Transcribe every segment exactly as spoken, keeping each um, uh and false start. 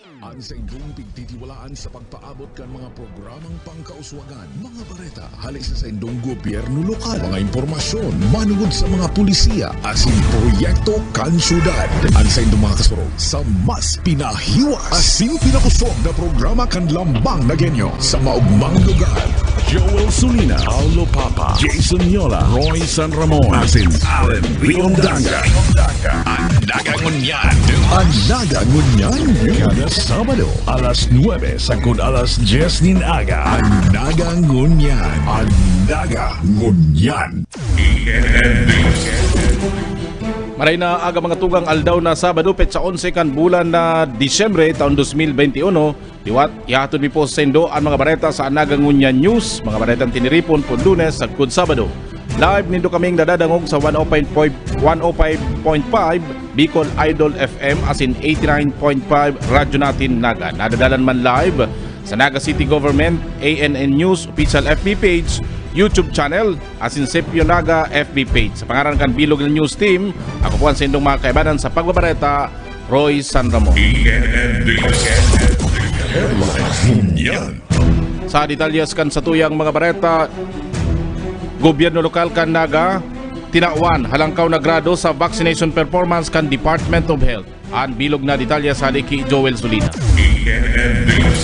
An saindong pigtitiwalaan sa pagpaabot kan mga programang pangkauswagan, mga bareta, hali sa saindong gobyerno lokal, mga impormasyon manungod sa mga pulisiya asin proyekto kan syudad. An saindong mga kasurog sa mas pinahiwas asin pinakosog na programa kan Lambang na Genyo sa maogmang lugar. Joel Sulina, Paulo Papa, Jason Yola, Roy San Ramon, asin Allen Riondanga. An Naga Ngunyan. An Naga Ngunyan. Kada Sabado, alas nuebe sagkod alas dyes nin aga. An Naga Ngunyan. An Naga Ngunyan. Maray na aga, mga tugang, aldaw na Sabado, petsa onse kan bulan na Disyembre, taon dos mil benti uno. Liwat, ihatod mi po sa saindo an mga bareta sa An Naga Ngunyan News, mga baretang tiniripon, pud Lunes sagkod Sabado. Live nindo kaming nadadangog sa one oh five point five, one oh five point five Bicol Idol F M asin eighty-nine point five Radyo Natin Naga. Nadadalan man live sa Naga City Government, A N N News Official F B page, YouTube channel, asin Sepyo Naga F B page. Sa pangaran kan bilog na news team, ako po an saindong mga kaibanan sa pagbabareta, Roy San Ramon. E N N D S. Headlines Ngunyan. Sa detalyes kan satuyang mga bareta, gobyerno lokal kan Naga, tinawan halangkaw na grado sa vaccination performance kan Department of Health. An bilog na detalye sa hali ki Joel Sulina. E N N D S.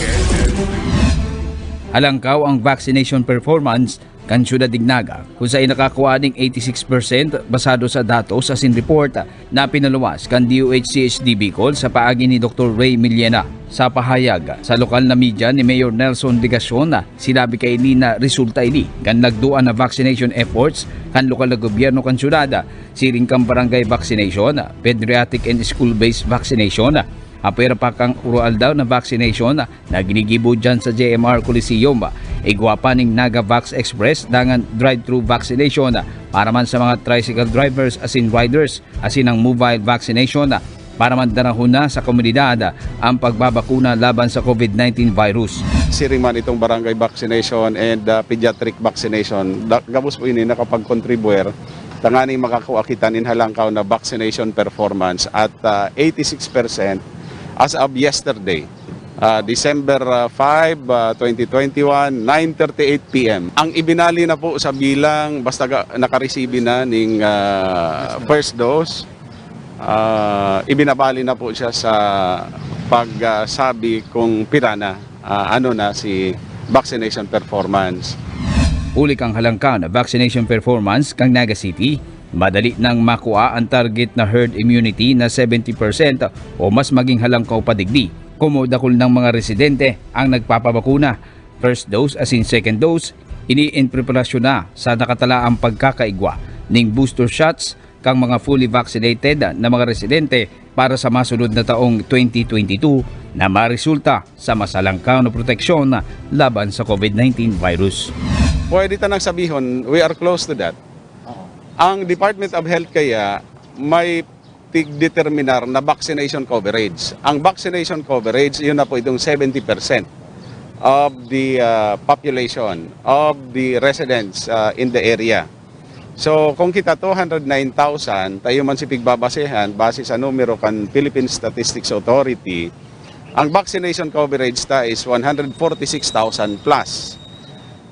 Halangkaw ang vaccination performance kan syudad nin Naga, kun saen nakakua nin eighty-six percent basado sa datos asin report na pinaluwas kan D O H C H D Bicol sa paagi ni Doktor Ray Millena. Sa pahayag sa lokal na media ni Mayor Nelson Legacion, sinabi kaini na resulta ini kan nagduan na vaccination efforts kan lokal na gobyerno kan syudad, siring kan barangay vaccination, pediatric and school-based vaccination. Apwera pa kan Oro Aldaw na vaccination na ginigibo diyan sa J M R Coliseum. Igwa pa ning Naga Vax Express dangan drive-thru vaccination para man sa mga tricycle drivers asin riders, asin ang mobile vaccination para man darahon na sa komunidad ang pagbabakuna laban sa COVID nineteen virus. Siring man itong barangay vaccination and, ah, pediatric vaccination, da-, gabos po ini nakapag-contribute tanganing makakua kita nin halangkaw na vaccination performance at, ah, eighty-six percent as of yesterday, ah, December, ah, five, ah, twenty twenty-one, nine thirty-eight P M. Ang ibinali na po sa bilang, basta ga-, nakaresibi na ning, ah, first dose, ah, ibinabali na po siya sa pag, ah, sabi kung pira na, ah, ano na si vaccination performance. Huli kan halangkaw na vaccination performance kan Naga City, madali nang makua an target na herd immunity na seventy percent o mas maging halangkaw pa digdi. Komo dakul nang mga residente ang nagpapabakuna, first dose asin second dose, ini in preparasyon na sa nakatalaang pagkakaigwa ning booster shots kan mga fully vaccinated na mga residente para sa masunod na taong twenty twenty-two na maresulta sa mas halangkaw na proteksyon laban sa COVID nineteen virus. Pwede tanang sabihon, we are close to that. Ang Department of Health kaya may tigdeterminar na vaccination coverage. Ang vaccination coverage, yun na po itong seventy percent of the, ah, population, of the residents, ah, in the area. So, kung kita two hundred nine thousand, tayo man si pigbabasehan, base sa numero kan Philippine Statistics Authority, ang vaccination coverage ta is one hundred forty-six thousand plus.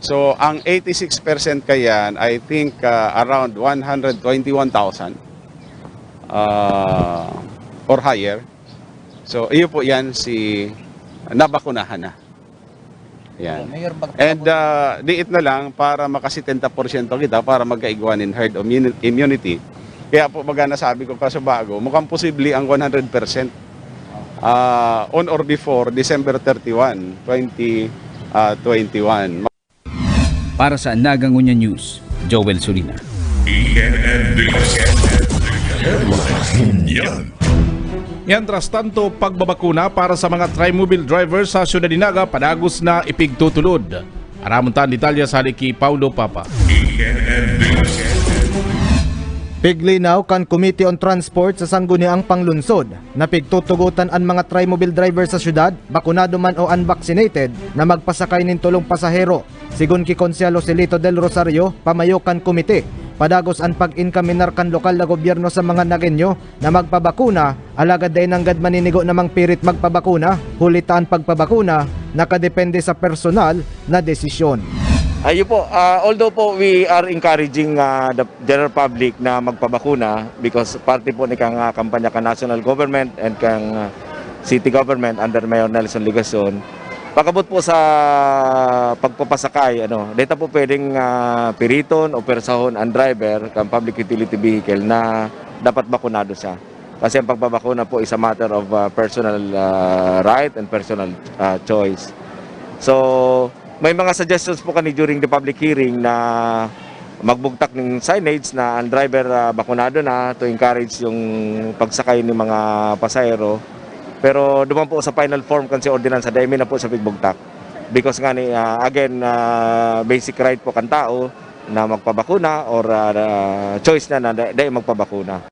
So, ang eighty-six percent kayan, I think, ah, around one hundred twenty-one thousand, ah, or higher. So, iyo po yan si nabakunahan na. Yan. Oh, Mayor, bag- And, ah, diit na lang para maka-setenta porsyento kita para magkaigwa nin herd immu-, immunity. Kaya po, baga nasabi ko kasubago, mukhang posible ang one hundred percent, ah, on or before December thirty-one, twenty, ah, twenty-one. Para sa Naga Ngunyan News, Joel Sulina. E N N D S. Headlines Ngunyan. Mientras tanto, pagbabakuna para sa mga trimobile drivers sa siyudad nin Naga padagos na ipigtutulod. Aramon ta an detalye sa hali ki Paulo Papa. E N N D S. Piglinaw kan Committee on Transport sa Sangguniang Panglungsod na pigtutugotan an mga trimobile driver sa syudad, bakunado man o unvaccinated, na magpasakay nin tolong pasahero. Sigon ki Konsehal Joselito Del Rosario, pamayo kan komite, Padagos an pag-enkaminar kan lokal na gobyerno sa mga Nagueño na magpabakuna, alagad dai nanggad maninigo na mangpirit magpabakuna, huli ta an pagpabakuna nakadepende sa personal na desisyon. Ayun po, ah, although po we are encouraging, ah, the general public na magpabakuna because parte po ni kang, ah, kampanya kan national government and kang, ah, city government under Mayor Nelson Legacion. Pag-abot po sa pagpapasakay, ano, dai ta po pwedeng, ah, piriton o persahon ang driver kan public utility vehicle na dapat bakunado siya. Kasi ang pagbabakuna po is a matter of, ah, personal, ah, right and personal, ah, choice. So, may mga suggestions po kani during the public hearing na magbugtak ng signage na ang driver, ah, bakunado na to encourage yung pagsakay ng mga pasahero. Pero duman po sa final form kan si ordinansa, dai mi na po sa pigbugtak. Because nga ni, ah, again, ah, basic right po kan tao na magpabakuna or, ah, choice na na dai, dai magpabakuna.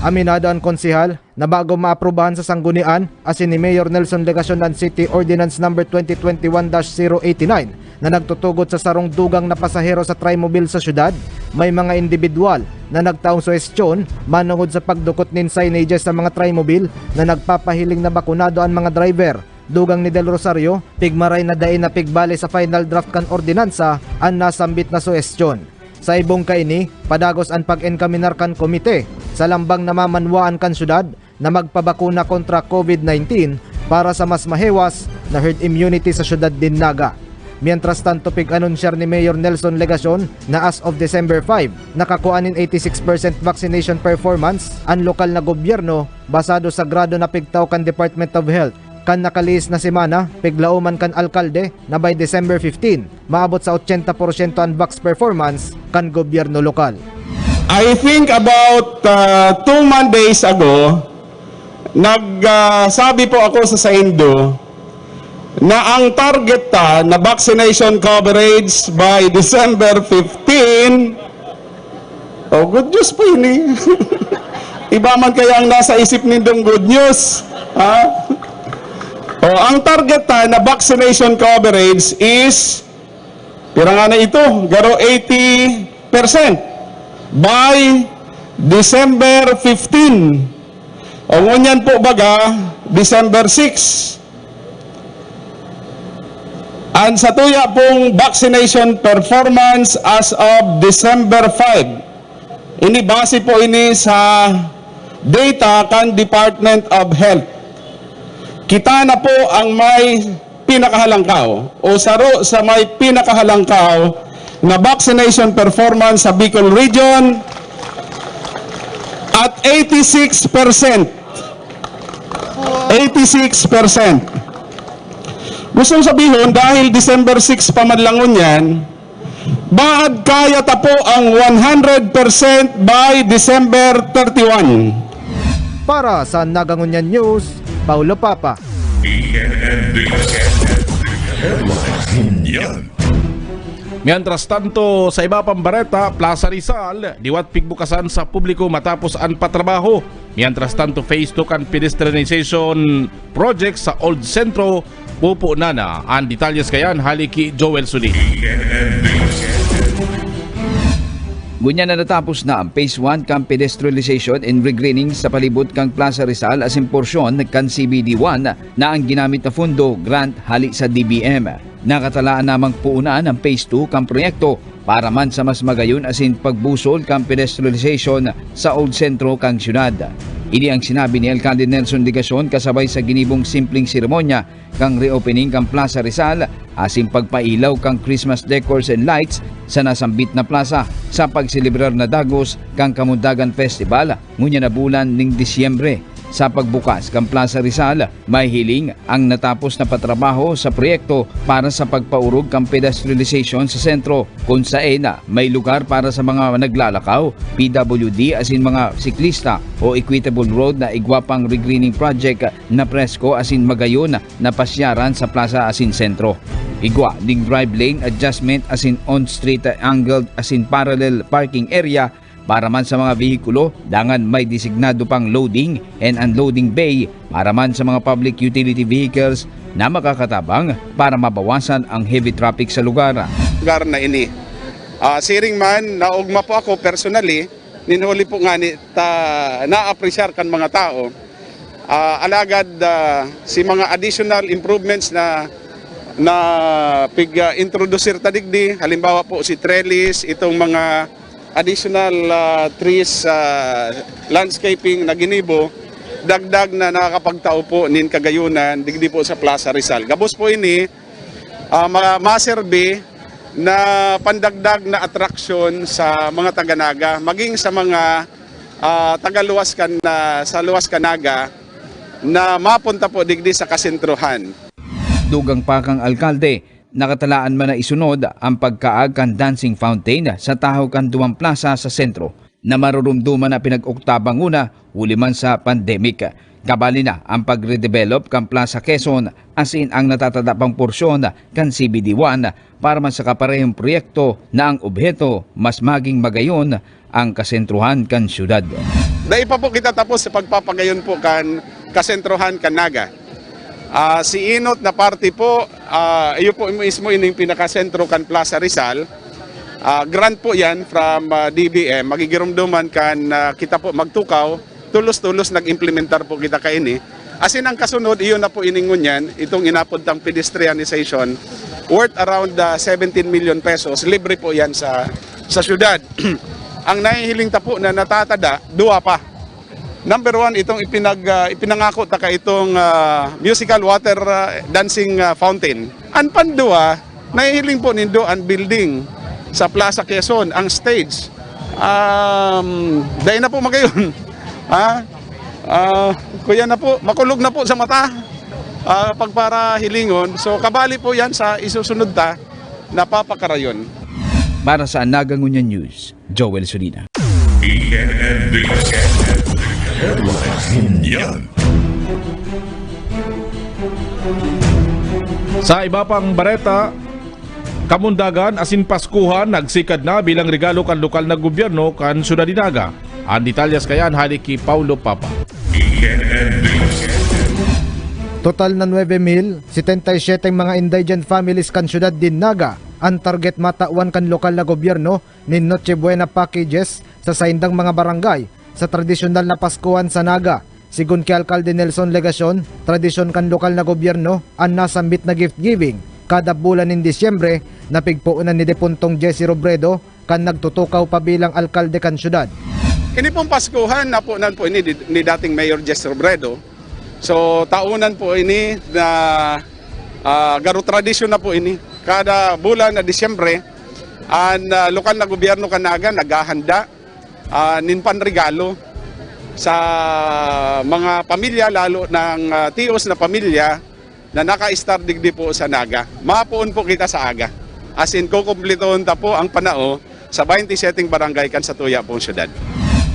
Aminado an konsehal na bago maaprubahan sa sanggunian asin ni Mayor Nelson Legacion an City Ordinance Number twenty twenty-one dash zero eighty-nine na nagtutugot sa sarong dugang na pasahero sa Trimobile sa syudad, may mga indibidwal na nagtaong suhestyon manongod sa pagdukot nin signages sa mga Trimobile na nagpapahiling na bakunado an mga driver. Dugang ni Del Rosario, pigmaray na dai napigbale sa final draft kan ordinansa an nasambit na suhestyon. Sa ibong kaini, padagos an pag-enkaminar kan komite sa lambang na mamanwaan kan syudad na magpabakuna kontra COVID nineteen para sa mas mahewas na herd immunity sa syudad nin Naga. Mientras tanto, pig-anunsyar ni Mayor Nelson Legacion na as of December five, nakakua nin eighty-six percent vaccination performance an lokal na gobyerno basado sa grado na pigtao kan Department of Health. Kan nakalihis na semana, piglaoman kan alkalde na by December fifteen, maabot sa ochenta porsyento an vax performance kan gobyerno lokal. I think about, ah, two Mondays ago, nag, ah, sabi po ako sa saindo na ang target ta na vaccination coverage by December fifteen. Oh, good news po ini. Iba man kaya ang nasa isip nindong good news, ha? Oh, ang target ta na vaccination coverage is, pira nga na ito, garo eighty percent by December fifteen. O ngunyan po baga, December six. Ang satuya pong vaccination performance as of December five, ini base po ini sa data kan Department of Health. Kita na po ang may pinakahalangkaw o saro sa may pinakahalangkaw na vaccination performance sa Bicol Region at eighty-six percent. Eighty-six percent. Gustong sabihon, dahil December six pa man lang ngunyan, baad kaya ta po ang one hundred percent by December thirty-one. Para sa Nagangunyan News, Paulo Papa. P N N News Headlines. Ngunyan. Mientras tanto, sa iba pang bareta, Plaza Rizal, liwat pigbukasan sa publiko matapos an patrabaho. Mientras tanto, phase two kan pedestrianization project sa Old Centro, pupunan na. An detalles kayan, hali ki Joel Sudi. Ngunyan na natapos na ang phase one kan pedestrianization and regreening sa palibot kan Plaza Rizal asin porsyon kan C B D one na ang ginamit na fundo grant hali sa D B M. Nakatalaan namang puunan ang phase two kan proyekto para man sa mas magayon asin pagbusol kan pedestrianization sa Old Centro kan siyudad. Ini ang sinabi ni Alkalde Nelson Legacion kasabay sa ginibong simpleng seremonya kan reopening kan Plaza Rizal asin pagpailaw kan Christmas decors and lights sa nasambit na plaza sa pagselebrar na dagos kan Kamundagan Festival ngunyan na bulan ning Disyembre. Sa pagbukas kan Plaza Rizal, may hiling ang natapos na patrabaho sa proyekto para sa pagpaorog kan pedestrianization sa sentro, kun saen may lugar para sa mga naglalakaw, P W D asin mga siklista o equitable road na igwa pang regreening project na presko asin magayon na pasyaran sa plaza asin sentro. Igwa ning drive lane adjustment asin on-street angled asin parallel parking area para man sa mga behikulo, dangan may designado pang loading and unloading bay para man sa mga public utility vehicles na makakatabang para mabawasan ang heavy traffic sa lugar. Lugar na ini. Ah, siring man, naogma po ako personally, nin huli po ngani ta naapresyar kan mga tao. Ah, alagad, ah, si mga additional improvements na, na pig, ah, introducer ta digdi, halimbawa po si trellis, itong mga additional, ah, trees, ah, landscaping na ginibo, dagdag na nakakapagtao po nin kagayunan digdi po sa Plaza Rizal. Gabos po ini, ah, ma-, maserbi na pandagdag na atraksyon sa mga taga-Naga, maging sa mga, ah, taga-luwas kan, ah, sa luwas kan Naga na mapunta po digdi sa kasentrohan. Dugang pa kan alkalde, nakatalaan man na isunod ang pagkaag kan dancing fountain sa tahaw kan duwang plasa sa sentro, na marurumduman na pinag-oktaban nguna huli man sa pandemic. Kabali na ang pagre-develop kan Plaza Quezon asin ang natatada pang porsyon kan C B D one para man sa kaparehong proyekto na ang obheto mas maging magayon ang kasentruhan kan syudad. Dai pa po kita tapos sa pagpapagayon po kan kasentruhan kan Naga. Ah, si Inot na parte po, ah, iyo po mismo ining pinakasentro kan Plaza Rizal. Ah, grant po yan from, ah, D B M. Magigirumduman kan, ah, kita po magtukaw, tulos-tulos nag-implementar po kita kaini. Asin ang kasunod, iyon na po ining ngunyan, itong inapod tang pedestrianization, worth around, ah, seventeen million pesos. Libre po yan sa, sa syudad. Ang nahihiling ta po na natatada, duwa pa. Number one, itong ipinag-, ah, ipinangako ta ka itong, ah, musical water, ah, dancing, ah, fountain. An panduwa, nahihiling po nindo an building sa Plaza Quezon, ang stage. Um, dai na po magayon. Ha? Ah, kuya na po, makulog na po sa mata. Ah, pagparahilingon. So, kabali po yan sa isusunod ta na papakarayon. Para sa Naga Ngunyan News, Joel Solina. E N N Headlines Ngunyan. Sa iba pang bareta, kamundagan asin Paskuhan nagsikad na bilang regalo kan lokal na gobyerno kan syudad nin Naga. An detalyes kaiyan hale ki Paulo Papa. E N N News. Total na nuebe mil setenta y siyete mga indigent families kan syudad nin Naga an target matawan kan lokal na gobyerno nin Noche Buena packages sa saindang mga barangay sa tradisyonal na Paskuhan sa Naga. Segun ki Alkalde Nelson Legacion, tradisyon kan lokal na gobyerno an nasambit na gift giving kada bulan nin Disyembre na pigpoonan ni depuntong Jesse Robredo kan nagtutukaw pa bilang alkalde kan syudad. Ini pong Paskuhan, napunan po ini ni, ni dating Mayor Jess Robredo. So, taonan po ini na, ah, garo tradisyon na po ini. Kada bulan na Disyembre, an, ah, lokal na gobyerno kan Naga naghahanda, ah, nin panregalo sa mga pamilya, lalo ng, ah, tios na pamilya na naka-estar digdi po sa Naga. Mapoon po kita sa aga. As in, kukumpletoon ta po ang panao sa baynte seteng barangay kan satuya pong syudad.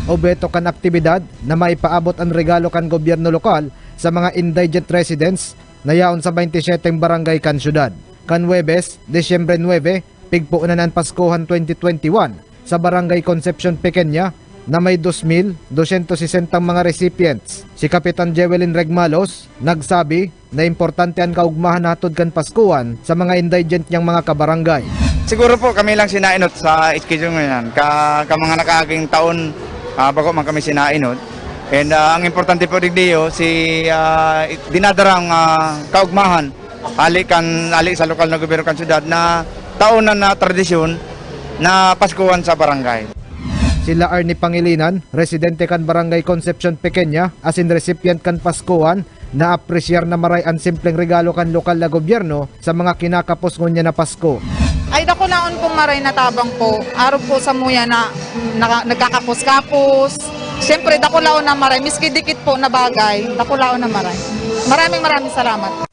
Obheto kan aktibidad na maipaabot an regalo kan gobyerno lokal sa mga indigent residents na yaon sa baynte seteng barangay kan syudad. Kan Huwebes, Disyembre nuebe, pigpoonan an Paskuhan twenty twenty-one sa Barangay Concepcion Pequeña na may dos mil dosyentos sesentang mga recipients. Si Kapitan Jewelyn Regmalos nagsabi na importante an kaugmahan hatod kan Paskuhan sa mga indigent niyang mga kabarangay. Siguro po kami lang sinainot sa schedule ngunyan. Ka, ka mga nakaaging taon, ah, bago man kami sinainot. And, ah, ang importante po digdiyo, si, ah, dinadarang, ah, kaugmahan hale kan, hale sa lokal na gobyerno kan syudad na taon na, na tradisyon na Paskuhan sa barangay. Sila Arnie Pangilinan, residente kan Barangay Concepcion Pequeña, asin recipient kan Paskuhan, naapresyar na maray an simpleng regalo kan lokal na gobyerno sa mga kinakapos ngunyan na Pasko. Ay, dakulaon pong maray na tabang po. Arog po samuya na naka-, nagkakapos-kapos. Siyempre, dakulaon na maray. Miski dikit po na bagay, dakulaon na maray. Maraming, maraming salamat.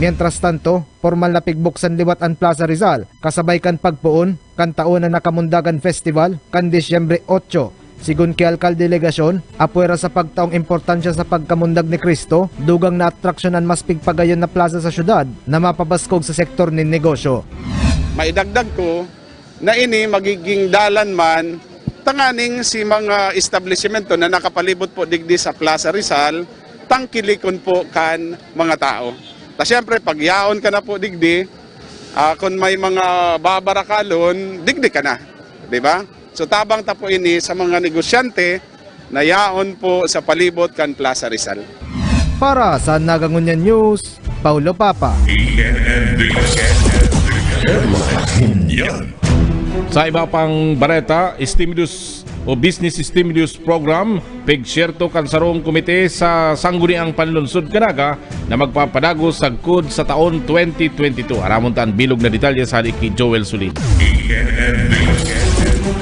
Mientras tanto, pormal na pigbuksan liwat an Plaza Rizal, kasabay kan pagpoon kan taon na Nakamundagan Festival kan Disyembre otso. Segun ki Alkalde Legacion, apwera sa pagtaong importansya sa pagkamundag ni Cristo, dugang na atraksyon an mas pigpagayon na plaza sa syudad na mapabaskog sa sektor nin negosyo. Maidagdag ko na ini magiging dalan man tanganing si mga establisimento na nakapalibot po digdi sa Plaza Rizal, tangkilikon po kan mga tao. Ta siyempre, pag yaon ka na po digdi, Ah, kun may mga babarakalon, digdi ka na, di ba? So, tabang ta po ini sa mga negosyante na yaon po sa palibot kan Plaza Rizal. Para sa Nagangunyan News, Paulo Papa. E N N News Headline Ngunyan. Sa iba pang bareta, stimulus o business stimulus program, pigsyerto kan sarong komite sa Sangguniang Panlungsod kan Naga na magpapadagos sagkod sa taon twenty twenty-two. Aramon ta an bilog na detalye sa hali ki Joel Solid. E N N News Headline.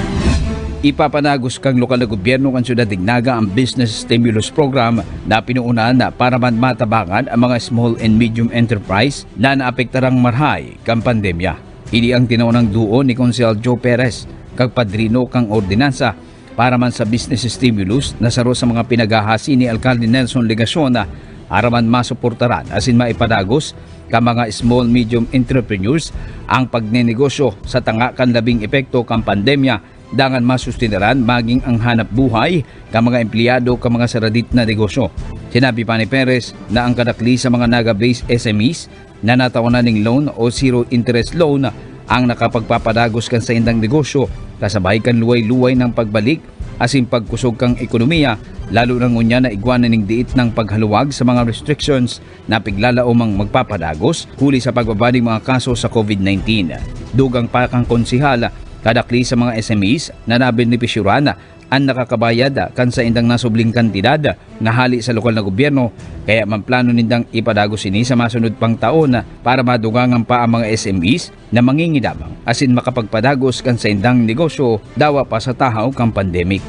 Ipapanagos kan lokal na gobyerno kan syudad nin Naga ang Business Stimulus Program na pinoonan para man matabangan ang mga small and medium enterprise na naapektarang marhay kan pandemya. Ini ang tinaw ng duo ni Konsehal Joe Perez, kag padrino kan ordinansa para man sa business stimulus na saro sa mga pinaghahasi ni Alkalde Nelson Legacion, para man masuportaran asin maipadagos kan mga small medium entrepreneurs ang pagnenegosyo sa tanga kan labing epekto kan pandemya, dangan masustenaran magin ang hanap buhay kan mga empleyado kan mga saradit na negosyo. Sinabi pa ni Perez na ang kadakli sa mga Naga-based S M Es na natawanan nin loan o zero interest loan ang nakapagpapadagos kan saindang negosyo, kasabay kan luway-luway na pagbalik asin pagkusog kan ekonomiya, lalo na ngunyan na igwa na nin diit na paghaluwag sa mga restrictions na piglalaomang magpapadagos huli sa pagbaba nin mga kaso sa COVID nineteen. Dugang pa kan konsehal, kadakli sa mga S M Es na nabenepisyoran an nakakabayad kan saindang nasubling kantidad na hali sa lokal na gobyerno, kaya man plano nindang ipadagos ini sa masunod pang taon para madugangan pa ang mga S M Es na mangingidamang asin makapagpadagos kan saindang negosyo dawa pa sa tahaw kan pandemic.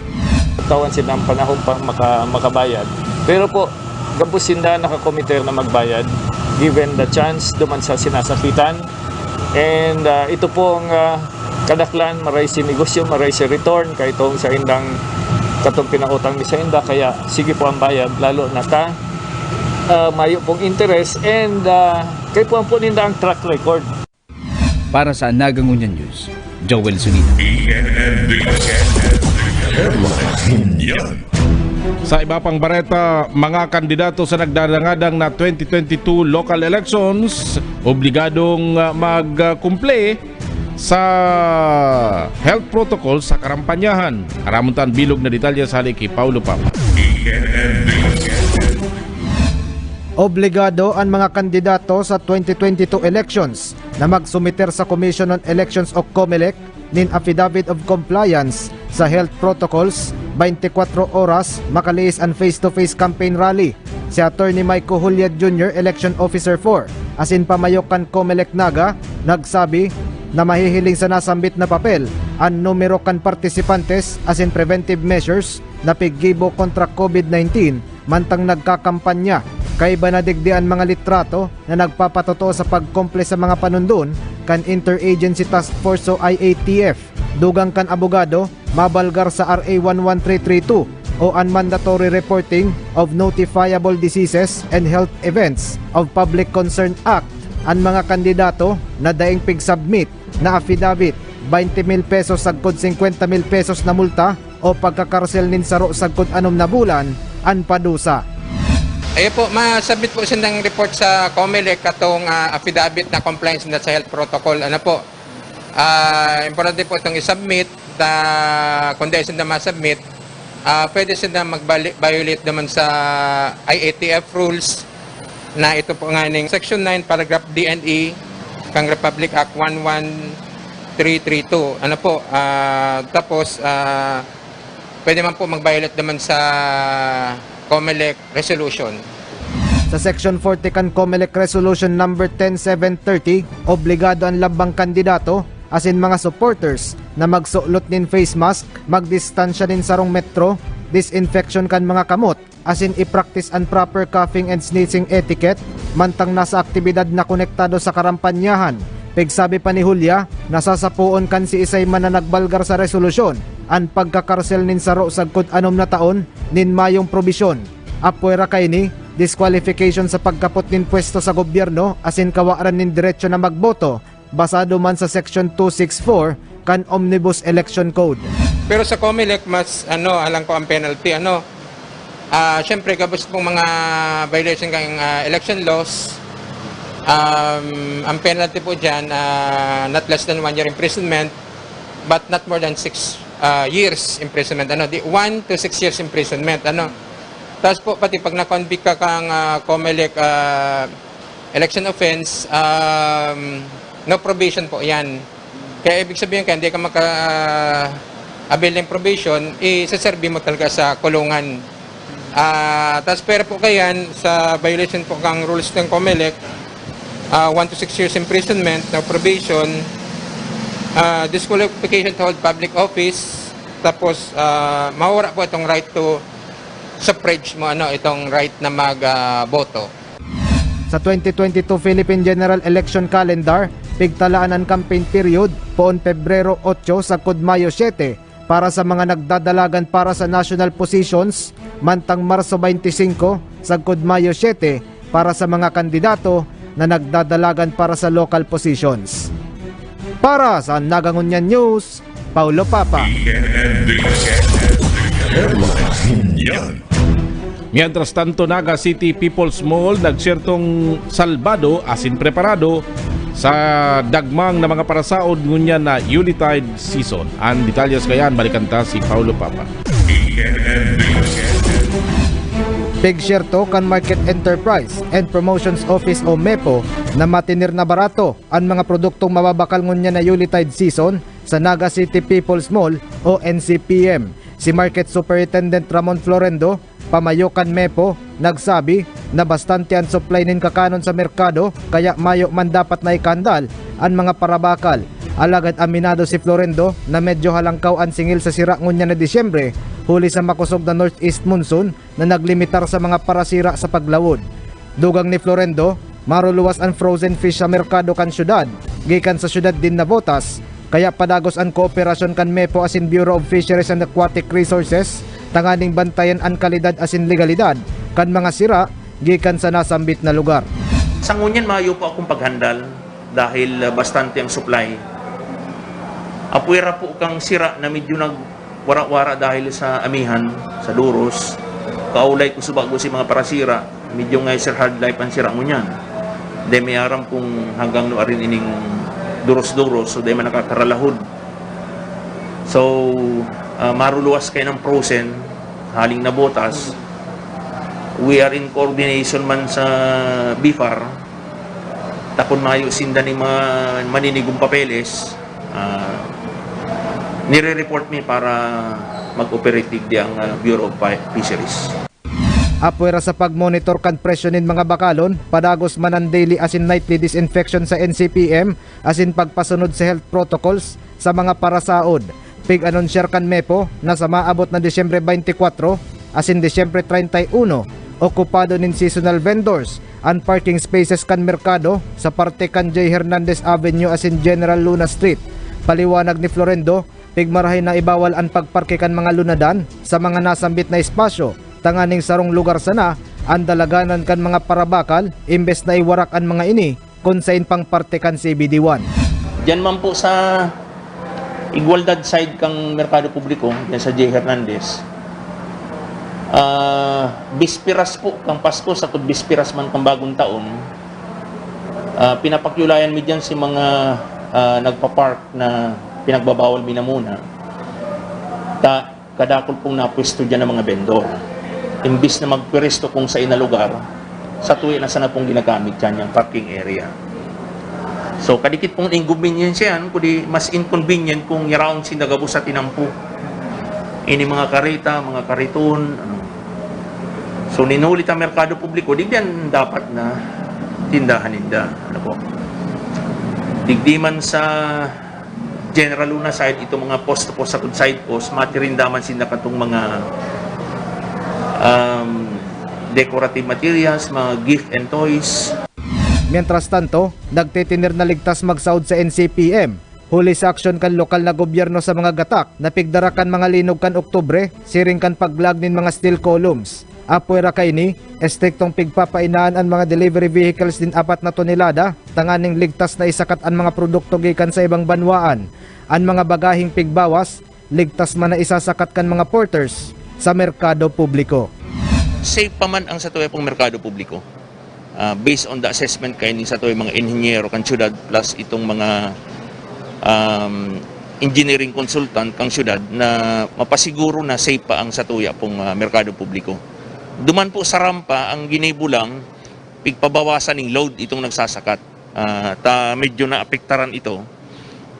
Tawan sinda ang panahon pa maka, makabayad. Pero po, gabos sinda nakakomiter na magbayad given the chance duman sa sinasakitan. And uh, ito pong uh, kadaklan, maray si negosyo, maray si return, kay itong sa indang katong pinautang ni sa inda, kaya sige po ang bayad, lalo na ta uh, mayo pong interest and uh, kay po ang po ninda ang track record. Para sa Nagangunyan News, Joel Solina. E N N News Headline Ngunyan. Sa iba pang bareta, mga kandidato sa nagdadangadang na twenty twenty-two local elections, obligadong ah, mag-kumple sa health protocol sa karampanyahan. Aramon ta an bilog na detalye sa hali ki Paulo Papa. E N N News Headline. Obligado an mga kandidato sa twenty twenty-two elections na magsumiter sa Commission on Elections o COMELEC nin Affidavit of Compliance sa health protocols twenty-four oras makaliis an face-to-face campaign rally. Si Attorney Mike Cojulia Junior, Election Officer four, asin pamayo kan COMELEC Naga, nagsabi na mahihiling sa nasambit na papel an numero kan partisipantes asin preventive measures na piggibo kontra COVID nineteen mantang nagkakampanya. Kaiba na digdi an mga litrato na nagpapatotoo sa pagkumple sa mga panundon kan Interagency Task Force o I A T F. Dugang kan abogado, mabalgar sa R A one one three three two o an Mandatory Reporting of Notifiable Diseases and Health Events of Public Concern Act an mga kandidato na daing pig-submit na affidavit, twenty mil pesos sagkod singkwenta mil pesos na multa o pagkakarsel nin saro sagkod anom na bulan an padusa. Ayo po, ma-submit po sindang report sa COMELEC katong ah, affidavit na compliance na sa health protocol. Ano po? Ah, importante po itong i-submit na kung dahil sinda ma-submit, ah, pwede sinda mag-violate naman sa I A T F rules na ito po nga ning Section nine, Paragraph D and E kang Republic Act one one three three two. Ano po? Ah, tapos, ah, pwede man po mag-violate naman sa COMELEC resolution. Sa Section forty kan COMELEC Resolution Number ten seven thirty, obligado an lambang kandidato asin mga supporters na magsulot nin face mask, magdistansya nin sarong metro, disinfection kan mga kamot, asin i-practice an proper coughing and sneezing etiquette mantang nasa aktibidad na konektado sa karampanyahan. Pigsabi pa ni Julia, nasasapoon kan siisay man na nagbalgar sa resolusyon an pagkakarsel nin saro sagkod anom na taon nin mayong probisyon. Apwera kaini, disqualification sa pagkapot nin pwesto sa gobyerno asin kawaran nin derecho na magboto, basado man sa Section two six four kan Omnibus Election Code. Pero sa COMELEC, mas ano, alam ko ang penalty, ano, ah, syempre, gabos pong mga violation kang ah, election laws, Um, ang penalty po dyan, ah, not less than one year imprisonment, but not more than six, ah, years imprisonment. Ano, di, one to six years imprisonment. Ano. Tapos po, pati pag na-convict ka kang, ah, COMELEC, ah, election offense, um, no probation po yan. Kaya ibig sabihin ka, hindi ka maka-avail ng probation, isaserbi mo talaga sa kulungan. Ah, tas pwera po kayan sa violation po kang rules ng COMELEC, ah, one to six years imprisonment, no probation, ah, disqualification to hold public office, tapos, ah, mawawara po itong right to suffrage mo, ano, itong right na mag, ah, boto. Sa twenty twenty-two Philippine General Election Calendar, pigtalaan an campaign period poon Pebrero otso sagkod Mayo siete para sa mga nagdadalagan para sa national positions, mantang Marso twenty-five sagkod Mayo siete para sa mga kandidato na nagdadalagan para sa local positions. Para sa Nagangunyan News, Paulo Papa. T N N News Headlines Ngunyan. Mientras tanto, Naga City People's Mall nagsertong salbado asin preparado sa dagmang na mga parasaod ngunyan na Yuletide season. Ang detalyes kayan, balikan ta si Paulo Papa. T N N News Headlines. Pigserto kan Market Enterprise and Promotions Office o MEPO na matinir na barato an mga produktong mababakal ngunyan na Yuletide season sa Naga City People's Mall o N C P M. Si Market Superintendent Ramon Florendo, pamayo kan MEPO, nagsabi na bastante an supply nin kakanon sa merkado, kaya mayo man dapat na ikandal an mga parabakal. Alagad aminado si Florendo na medyo halangkaw an singil sa sira ngunyan na Disyembre, huli sa makosog na northeast monsoon na naglimitar sa mga parasira sa paglawod. Dugang ni Florendo, maruluwas an frozen fish sa merkado kan syudad, gikan sa syudad nin Navotas, kaya padagos an kooperasyon kan MEPO asin Bureau of Fisheries and Aquatic Resources tanganing bantayan an kalidad asin legalidad kan mga sira gikan sa nasambit na lugar. Sa ngunyan, mayo po akong paghandal dahil, ah, bastante ang supply. Apwera po kang sira na medyo nagwara-wara dahil sa amihan, sa duros. Kaulay ko subago si mga parasira, medyo nga, sir, hard life ang sira ngunyan. Di may aram kung hanggang no arin ining duros-duros, so di man nakakaralahod. So, ah, maruluwas kayo ng frozen, haling Navotas. We are in coordination man sa BFAR. Takon mayo sinda ning mga maninigong papeles, ah, nire-report mi para mag-operate digdi ang, ah, Bureau of Fi-, Fisheries. Apwera sa pagmonitor kan presyo nin mga bakalon, padagos man an daily asin nightly disinfection sa N C P M asin pagpasunod sa health protocols sa mga parasaod. Pig-anunsyar kan MEPO na sa maabot na Disyembre twenty-four asin Disyembre treinta y uno, okupado nin seasonal vendors an parking spaces kan merkado sa parte kan Jay Hernandez Avenue asin General Luna Street. Paliwanag ni Florendo, pigmarahay na ibawal an pagparke kan mga lunadan sa mga nasambit na espasyo, tanganing sarong lugar sana an dalaganan kan mga parabakal, imbes na iwarak an mga ini kun sain pang parte kan C B D one. Diyan man po sa Igualdad side kang Merkado Publiko, diyan sa Jay Hernandez, ah, bisperas po kang Pasko, sagkod bisperas man kang Bagong Taon, ah, pinapakiulayan mi diyan si mga, ah, nagpa-park na pinagbabawal mi na muna. Ta-, kadakul pong napwesto diyan ng mga vendor. Imbis na magpwesto kung sa ina lugar, sa tuwi na sana pong ginagamit yan, yung parking area. So, kadikit pong inconvenience yan, kundi mas inconvenient kung yaraon sinda gabos sa tinampo. Ini mga kareta, mga kariton, ano. So, ninulit ang merkado publiko, di yan dapat na tindahan ninda. Ano po? Digdi man sa General Luna side, itong mga post-to-post, sakod side post, matirinda man sinda katong mga, um, decorative materials, mga gift and toys. Mientras tanto, nagtitiner na ligtas magsaod sa N C P M, huli sa aksyon kan lokal na gobyerno sa mga gatak na pigdara kan mga linog kan Oktubre, siring kan paglag nin mga steel columns. Apwera kaini, estriktong pigpapainaan an mga delivery vehicles nin apat na tonelada, tanganing ligtas na isakat an mga produkto gikan sa ibang banwaan. An mga bagaheng pigbawas, ligtas man na isasakat kan mga porters sa merkado publiko. Safe pa man ang sa tuya pong merkado publiko. Ah, based on the assessment kaini satoy mga inhinyero kan syudad plus itong mga, um, engineering consultant kan syudad na mapasiguro na safe pa ang satuya pong, ah, merkado publiko. Duman po sa rampa, ang ginibo lang, pigpabawasan ning load itong nagsasakat. Ah, ta medyo naapektaran ito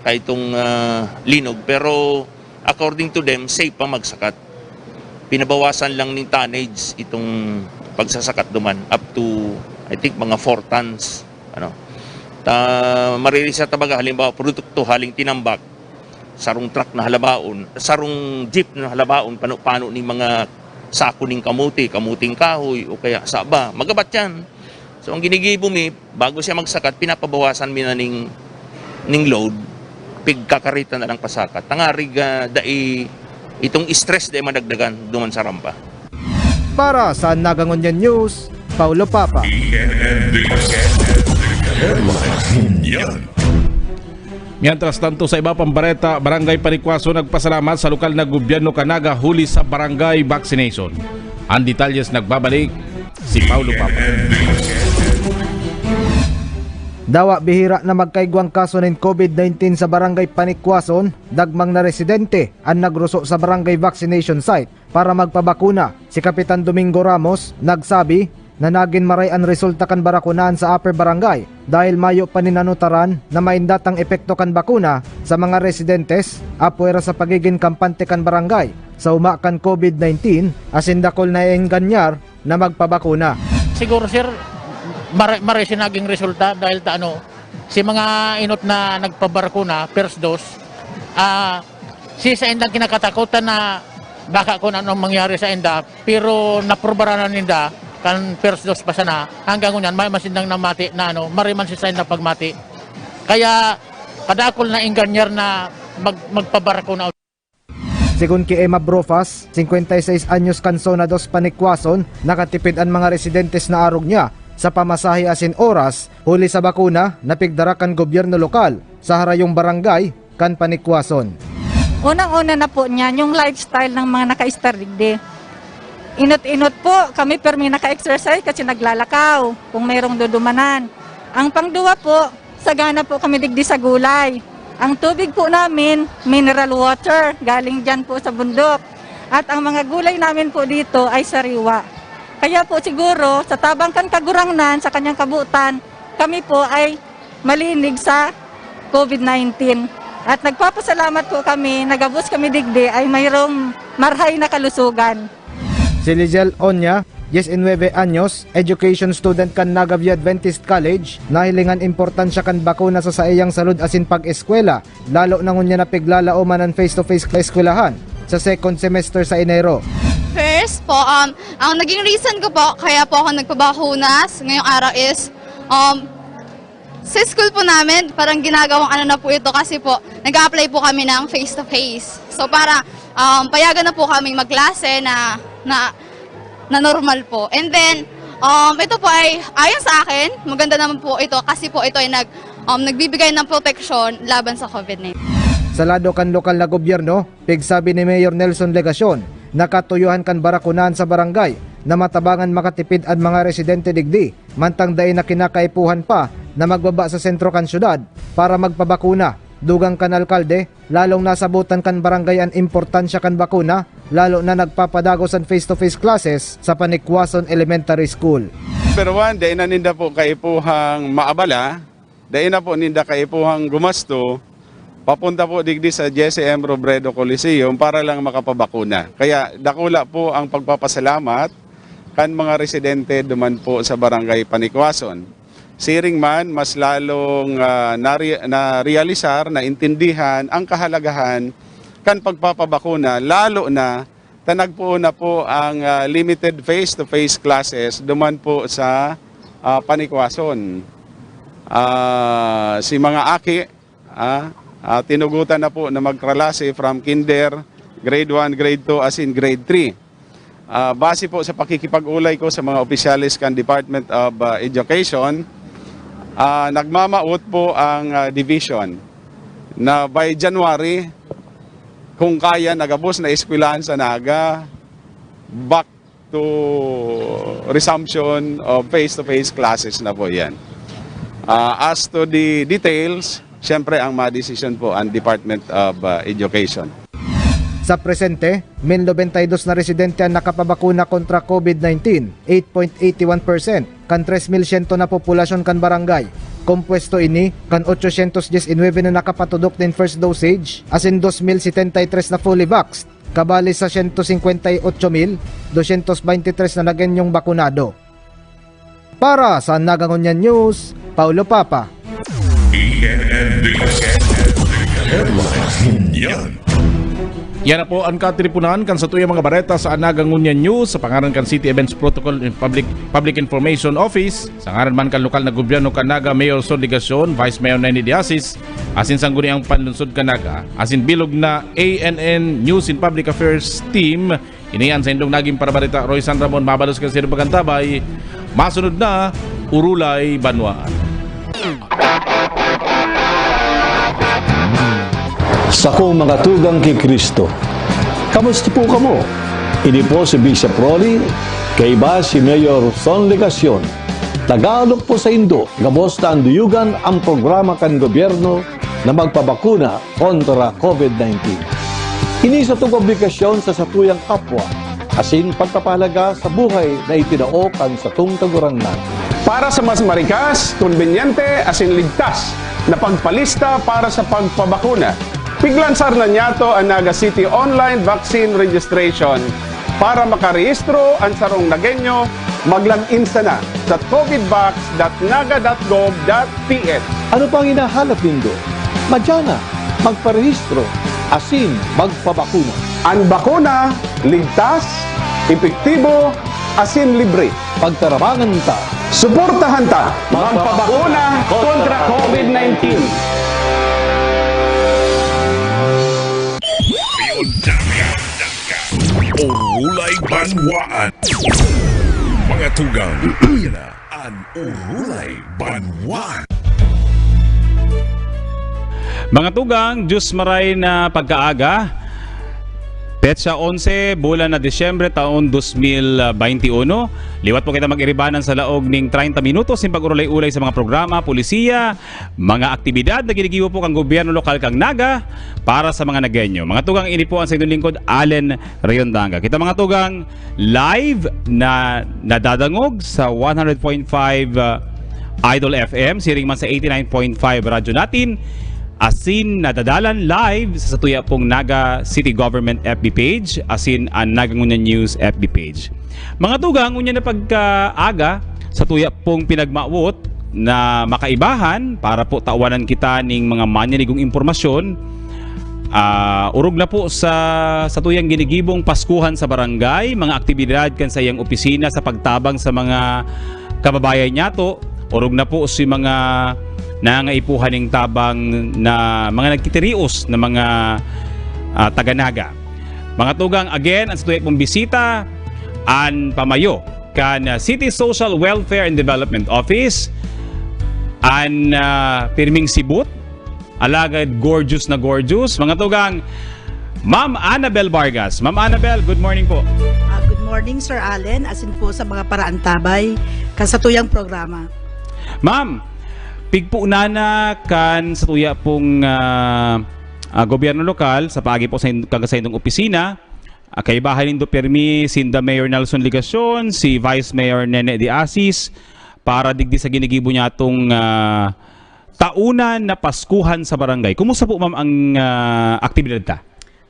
kaitong, ah, linog, pero according to them, safe pa magsakat. Pinabawasan lang ning tonnage itong pagsasakat duman up to, I think, mga four tons, ano. Ta, mariri sa tabaga, halimbawa, produkto haling tinambak, sarong truck na halabaon, sarong jeep na halabaon, pano-pano ning mga sako ning kamote, kamoteng kahoy, o kaya saba, magabat yan. So, ang ginigibo mi, bago siya magsakat, pinapabawasan mi na ning, ning load, pigkakareta na lang pasakat. Tangarig, ah, dai, itong stress dai madagdagan duman sa rampa. Para sa Nagangonyan News, Paulo Papa. Headlines. Ngunyan. Mientras tanto, sa iba pang bareta, Barangay Panicuason nagpasalamat sa lokal na gobyerno kan Naga huli sa barangay vaccination. Ang detalyes nagbabalik si Paulo Papa. Dawa bihira na magkaigwang kaso nin COVID nineteen sa Barangay Panicuason, dagmang na residente an nagruso sa barangay vaccination site para magpabakuna. Si Kapitan Domingo Ramos nagsabi na nagin maray an resulta kan barakunahan sa Upper Barangay dahil mayo pa nin nanutaran na main datang epekto kan bakuna sa mga residentes apwera sa pagigin kampante kan barangay sa oma kan COVID nineteen asin dakul na naenganyar na magpabakuna. Siguro, sir, mare-, mare si naging resulta dahil ta ano, si mga inot na nagpabakuna, first dose, ah, si sa indang kinakatakutan na baka kung anong mangyari sa inda, pero naprubaran na ninda kan first dose pa sana, hanggang ngunyan, may masindang namati na ano, mariman si sa inda pagmati. Kaya, kadakol na inganyer na mag-, magpabakuna. Sigon ki Emma Brofas, singkwenta y seis anyos kan Zona dos Panikwason, nakatipid an mga residentes na arog niya sa pamasahe asin oras huli sa bakuna na pigdara kan gobyerno lokal sa harayong barangay kan Panikwason. Unang-una na po niyan, yung lifestyle ng mga naka-star digdi. Inot-inot po, kami permi naka-exercise kasi naglalakaw kung mayroong dudumanan. Ang pangduwa po, sagana po kami digdi sa gulay. Ang tubig po namin, mineral water, galing dyan po sa bundok. At ang mga gulay namin po dito ay sariwa. Kaya po siguro, sa tabang kan Kagurangnan, sa kanyang kabutan, kami po ay malinig sa COVID nineteen. At nagpapasalamat po kami, nagabos kami digdi ay mayroong marhay na kalusugan. Si Lizel Onya, diecinuebe anyos, education student kan Naga View Adventist College, nahilingan importansya kan bakuna sa saiyang salud asin pag-eskwela, lalo na ngunyan na piglalaoman an face-to-face eskwelahan sa second semester sa Enero. First po, um, ang naging reason ko po, kaya po ako nagpabakuna ngayong araw is, um, sa school po namin, parang ginagawang ano na po ito kasi po, nag-a-apply po kami ng face-to-face. So, para, um, payagan na po kaming magklase na, na, na normal po. And then, um, ito po ay, ayon sa akin, maganda naman po ito kasi po ito ay nag-, um, nagbibigay ng proteksyon laban sa COVID nineteen. Sa lado kan lokal na gobyerno, pigsabi ni Mayor Nelson Legacion, na katuyuhan kan barakunahan sa barangay na matabangan makatipid an mga residente digdi, mantang dai na kinakaipuhan pa na magbaba sa sentro kan syudad para magpabakuna. Dugang kan alkalde, lalong nasabotan kan barangay an importansya kan bakuna, lalo na nagpapadagos an face-to-face classes sa Panikwason Elementary School. Number one, dai na ninda po kaipuhang maabala, dai na po ninda kaipuhang gumasto papunta po digdi sa Jesse M. Robredo Coliseum para lang makapabakuna. Kaya dakula po ang pagpapasalamat kan mga residente duman po sa Barangay Panikwason. Siring man, mas lalong, ah, nare-, narealisar, naintindihan ang kahalagahan kan pagpapabakuna, lalo na ta nagpoon na po ang, ah, limited face-to-face classes duman po sa, ah, Panikwason. Ah, si mga aki, ah, ah, tinugutan na po na magkalase from kinder, grade one, grade two, asin grade three. Ah, base po sa pakikipag-ulay ko sa mga opisyales kan Department of, ah, Education, ah, nagmamawot po ang, ah, division na by January, kung kaya, nagabos na eskwelahan sa Naga, back to resumption of face-to-face classes na po yan. Ah, as to the details, siyempre ang madesisyon po ang Department of ah, Education. Sa presente, mil nobenta y dos na residente ang nakapabakuna kontra COVID nineteen, eight point eighty one percent kan tres mil siyento na populasyon kan barangay. Kompuesto ini kan ochocientos dies y nuebe na nakapatudok nin first dosage asin dos mil setenta y tres na fully vaxxed, kabali sa siyento singkwenta y ocho mil dosyentos baynte tres na nagenyong bakunado. Para sa Nagangonyan News, Paulo Papa. E N N D S Headlines Ngunyan. Yan na po ang katiripunan kan satuyang mga bareta sa Anaga Ngunyan News sa pangaran kan City Events Protocol and Public, Public Information Office, sa ngaran man kan lokal na gobyerno kan Naga, Mayor Son Legacion, Vice Mayor Nene Diasis, asin sangguniang panlunsod kan Naga, asin bilog na A N N News and Public Affairs Team. Ini an saindong naging parabareta, Roy San Ramon, mabalos kan sino pagantabay. Masunod na, Urulay Banwaan. Sakong mga tugang ki Cristo. Kamusta po kamo? Ini po si Bishop Rolly, kaiba si Mayor Son Legacion. Nag-aalok po saindo gabos na anduyugan ang programa kan gobyerno na magpabakuna kontra COVID nineteen. Ini satong obligasyon sa satuyang kapwa, asin pagpapahalaga sa buhay na itinao kan satong Kagurangnan. Para sa mas marikas, kombinyente, asin ligtas na pagpalista para sa pagpabakuna, piglansar na niyato an Naga City Online Vaccine Registration. Para makarehistro an sarong Nagueño, mag-log in sana sa covidvax dot naga dot gov dot P H. Ano pang hinahalap nindo? Madya na, magparehistro, asin magpabakuna. An bakuna, ligtas, epektibo, asin libre. Pagtarabangan ta. Suportahan ta. Magpabakuna kontra COVID nineteen. Urulay Banwaan. Mga tugang, yan na an Urulay Banwaan. Mga tugang, Diyos maray na pagkaaga. Petsa onse, bulan na Disyembre, taon dos mil baynte uno. Liwat po kita mag-iribanan sa laog ning treinta minutos nin pag-urulay-ulay sa mga programa, polisiya, mga aktibidad na ginigibo po kan gobyerno lokal kan Naga para sa mga Nagueño. Mga tugang, ini po ang sa inyong lingkod, Allen Rayondanga. Kita mga tugang, live na nadadangog sa one hundred point five, uh, Idol F M, siring man sa eighty-nine point five Radyo Natin, asin nadadalan live sa satuya pong Naga City Government F B page, asin an Naga Ngunyan News F B page. Mga tugang, ngunyan na pagkaaga, satuya pong pinagmawot na makaibahan para po tawanan kita ning mga manyanigong impormasyon. Ah, orog na po sa satuyang ginigibong Paskuhan sa Barangay, mga aktibidad kan saiyang opisina sa pagtabang sa mga kababayan niyato, orog na po si mga nangangaipuhan ning tabang na mga nagtitirios na mga, ah, taga-Naga. Mga tugang, again, ang satuya pong bisita, an pamayo kan, ah, City Social Welfare and Development Office, an, ah, pirming sibot, alagad gorgeous na gorgeous. Mga tugang, Ma'am Annabel Vargas. Ma'am Annabel, good morning po. Ah, good morning, Sir Allen, asin po sa mga paraantabay kan satuyang programa. Ma'am, pigpunan na kan satuya pong, ah, ah, gobyerno lokal sa paagi po sa in-, kan saindong opisina. Ah, kaibahan nindo pirmi sinda Mayor Nelson Legacion, si Vice Mayor Nene de Asis, para digdi sa ginigibo niyatong, ah, taonan na Paskuhan sa Barangay. Kumusta po, ma'am, ang, ah, aktibidad ta?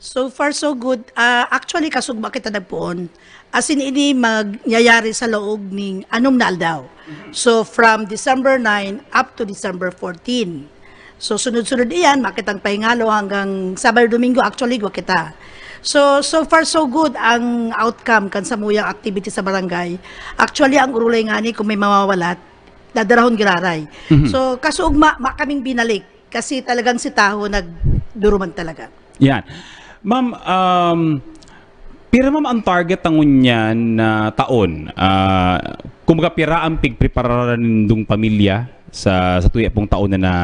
So far, so good. Ah, actually, kasugma kita nagpoon. As in, ini magyayari sa laog ning anom na aldaw. So, from December nine up to December fourteen. So, sunod-sunod iyan, makitang pahingalo hanggang Sabado, Domingo, actually, igwa kita. So, so far, so good ang outcome kan samuyang activity sa barangay. Actually, ang urulay ngani, kung may mawawalat, dadarahon giraray. So, kasugma, ma kaming binalik. Kasi talagang si Taho nagduruman talaga. Yan. Ma'am, um, pira, ma'am, ang target ta ngunyan na taon? Ah, kumbaga, pira ang pigprepararan nindong pamilya sa, sa tuya pong taon na, na,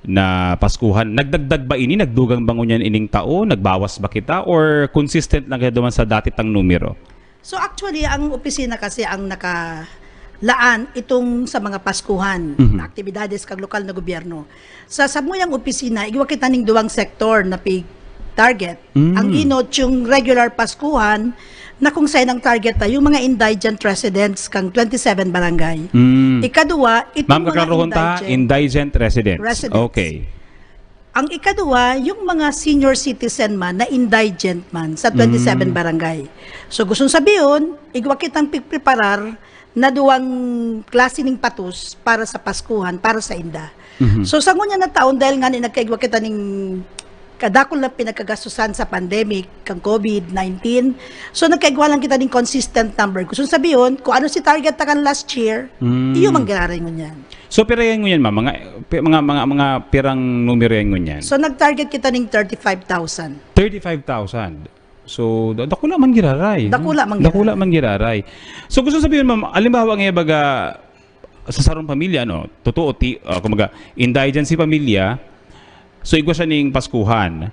na Paskuhan? Nagdagdag ba ini? Nagdugang ba ngunyan ining taon? Nagbawas ba kita? Or consistent lang kita duman sa dati tang numero? So actually, ang opisina kasi ang nakalaan itong sa mga Paskuhan, Mhm. aktibidades kang lokal na gobyerno. Sa samuyang opisina, igwa kita ning duwang sektor na pig target. Mm. Ang inot, yung regular Paskuhan, na kung saan ang target na yung mga indigent residents kang twenty-seven barangay. Mm. Ikaduwa, itong Ma'am, mga kaklaro ta, indigent indigent residents. residents. Okay. Ang ikaduwa, yung mga senior citizen man na indigent man sa twenty-seven Mm. barangay. So, gustong sabihin, igwa kitang pigpreparar na duwang klase ning patos para sa Paskuhan, para sa inda. Mhm. So, sa ngunyan na taon, dahil nga ni nagkaigwa kita ning kadakul na pinagkagastusan sa pandemic, kang COVID nineteen. So, nagkaigwa lang kita ning consistent number. Gustong sabihin, kung ano si target na kan last year, Mm. iyo man giraray ngunyan. So, pira yan ngunyan, ma'am? Mga, pi- mga, mga, mga pirang numero yan ngunyan? So, nag-target kita ning thirty-five thousand. Thirty-five thousand. So, da- dakula man giraray. Dakula man Dakula giraray. man giraray. So, gusto sabihin, ma'am, alimbawa nga baga, sa sarong pamilya, no? Totoo, ti, uh, kumaga, indigent si pamilya, so igwa siya ning Paskuhan.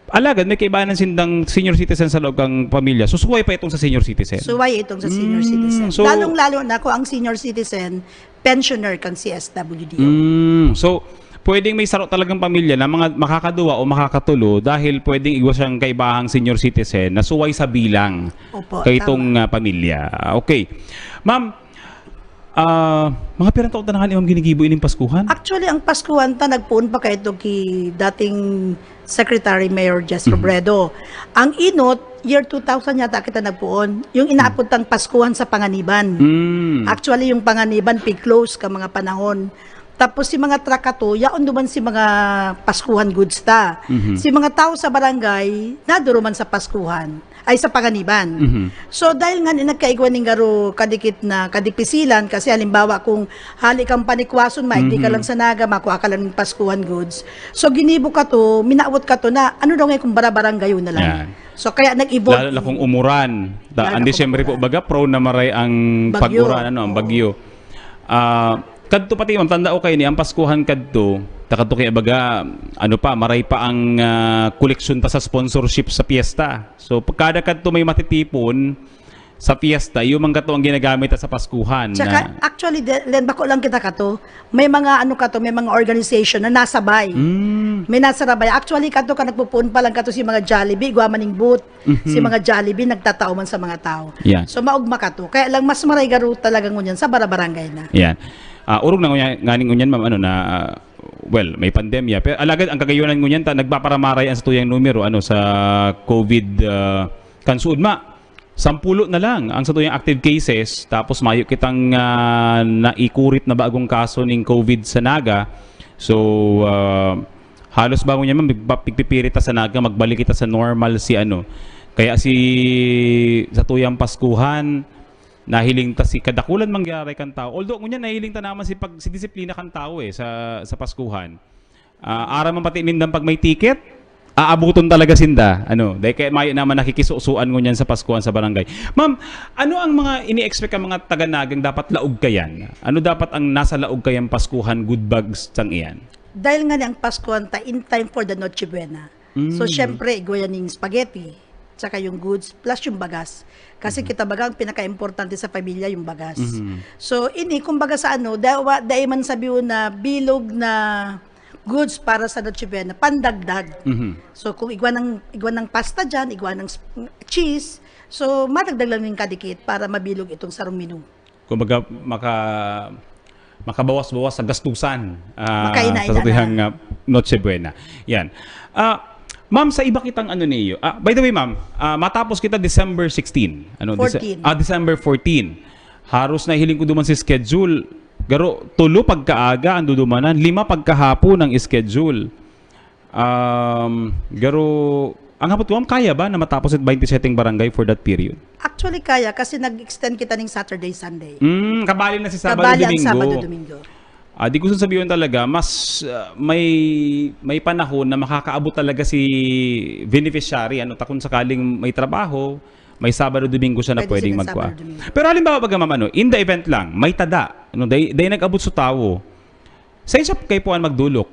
Alagad, may kaibanan sindang senior citizen sa loob kang pamilya. So, suway pa itong sa senior citizen. Suway itong sa senior Mm, citizen. so- Lalong-lalo na kung ang senior citizen, pensioner kang C S W D O. Mm, so, pwedeng may saro talagang pamilya na mga makakaduwa o makakatulo dahil pwedeng igwa siyang kaibahang senior citizen na suway sa bilang Opo, kaitong ah, pamilya. Okay. Ma'am, ah, mga pirang taon na nga ni Ma'am ginigibo ining Paskuhan? Actually, ang Paskuhan ta, nagpoon pa kaito ki dating Secretary Mayor Jess Mhm. Robredo. Ang inot, year two thousand yata kita nagpoon. Yung inaapod tang Paskuhan sa Panganiban. Mm. Actually, yung Panganiban, pig-close ka mga panahon. Tapos si mga truck ato, yaon duman si mga Paskuhan goods ta. Mhm. Si mga tao sa barangay, naduruman sa Paskuhan, ay sa Panganiban. Mhm. So dahil nga ni nagkaigwa ning garo kadikit na kadipisilan, kasi halimbawa kung hali kang panikwason, maigdi ka Mhm. lang sa Naga, makuha ka lang ng Paskuhan goods. So ginibo ka to, minawot ka to na ano daw ngayon kung barabarangayon na lang. Yan. So kaya nag-evolve. Lalo na kung umuran. Da, Lalo ang na kung Disyembre po, umuran. Baga prone na maray ang Bagyo. pag-uran, ano, ang Oo. bagyo. Ah, kadto pati, ma'am, tanda ko kayo ni, ang Paskuhan kadto, takadto kaya baga, ano pa, maray pa ang ah, koleksyon pa sa sponsorship sa piyesta. So, pagkada kadto may matitipon sa piyesta, yung mga to ang ginagamit sa Paskuhan. Tsaka, na, actually, de- Len, bako lang kita kato. May mga ano kato, may mga organization na nasabay. Mm. May nasarabay. Actually, kato ka nagpupuon pa lang kato si mga Jollibee, igwa man ning booth. Mhm. Si mga Jollibee, nagtatao man sa mga tao. Yan. So, maugma kato. Kaya lang, mas maray garo talaga ngunyan sa barabarangay na. Yan. Ah, orog na ngunyan, nganing ngunyan, ma'am, ano na, ah, well, may pandemya. Pero alagad, ang kagayunan ngunyan, ta, nagpaparamaray ang satuyang numero, ano, sa COVID, ah, kansuod ma. Sampulo na lang ang satuyang active cases, tapos mayo kitang ah, naikurit na bagong kaso ning COVID sa Naga. So, ah, halos ba ngunyan, ma'am, pigpa- pigpipirit ta sa Naga, magbalik kita sa normal si ano. Kaya si satuyang Paskuhan, nahiling ta si kadakulan mangyaray kan tao. Although, ngunyan, nahiling ta naman si, pag, si disiplina kan tao eh, sa, sa Paskuhan. Ah, aram man pati nindang pag may ticket, aabuton talaga sinda. Ano, dahil kaya mayo naman nakikisusuan ngunyan sa Paskuhan sa barangay. Ma'am, ano ang mga ini-expect ang mga taga-Naga na dapat laog kayan? Ano dapat ang nasa laog kayang Paskuhan good bags sang iyan? Dahil nga ni ang Paskuhan ta in time for the Noche Buena. So, Mm. syempre, igwa yan yung spaghetti, tsaka yung goods, plus yung bagas. Kasi kita baga, ang pinaka-importante sa pamilya, yung bagas. Mhm. So, ini, kumbaga sa ano, da, wa, dai man sabi na bilog na goods para sa Noche Buena, pandagdag. Mhm. So, kung igwa ng, igwa ng pasta dyan, igwa ng sp- cheese, so, madagdag lang yung kadikit para mabilog itong sarong menu. Kumbaga, maka, makabawas-bawas sa gastusan ah, Makainainan sa satuyang ah, Noche Buena. Yan. Ah, ma'am, sa iba kitang ano niyo. Ah, by the way, ma'am, ah, matapos kita December sixteen. Ano, Dece- Fourteen. Ah, December fourteen. Haros nahiling ko duman si schedule. Garo, tulo pagkaaga ang dudumanan, lima pagkahapon ang schedule. Um, garo, ang hapot ko, ma'am, kaya ba na matapos it twenty-seven barangay for that period? Actually, kaya kasi nag-extend kita ning Saturday, Sunday. Mm, kabali na si Sabado, Kabali ang Domingo. Sabado, Domingo. Ah, di ko sasabihin talaga, mas ah, may may panahon na makakaabot talaga si beneficiary, ano, ta kung sakaling may trabaho, may Sabado, Domingo siya na Pwede pwedeng siya magkuha. Sabado, Domingo. Pero halimbawa, baga, ma'am, ano, in the event lang, may tada, ano, day, day nag-abot sa tao, sa isa kayo po ang magdulok,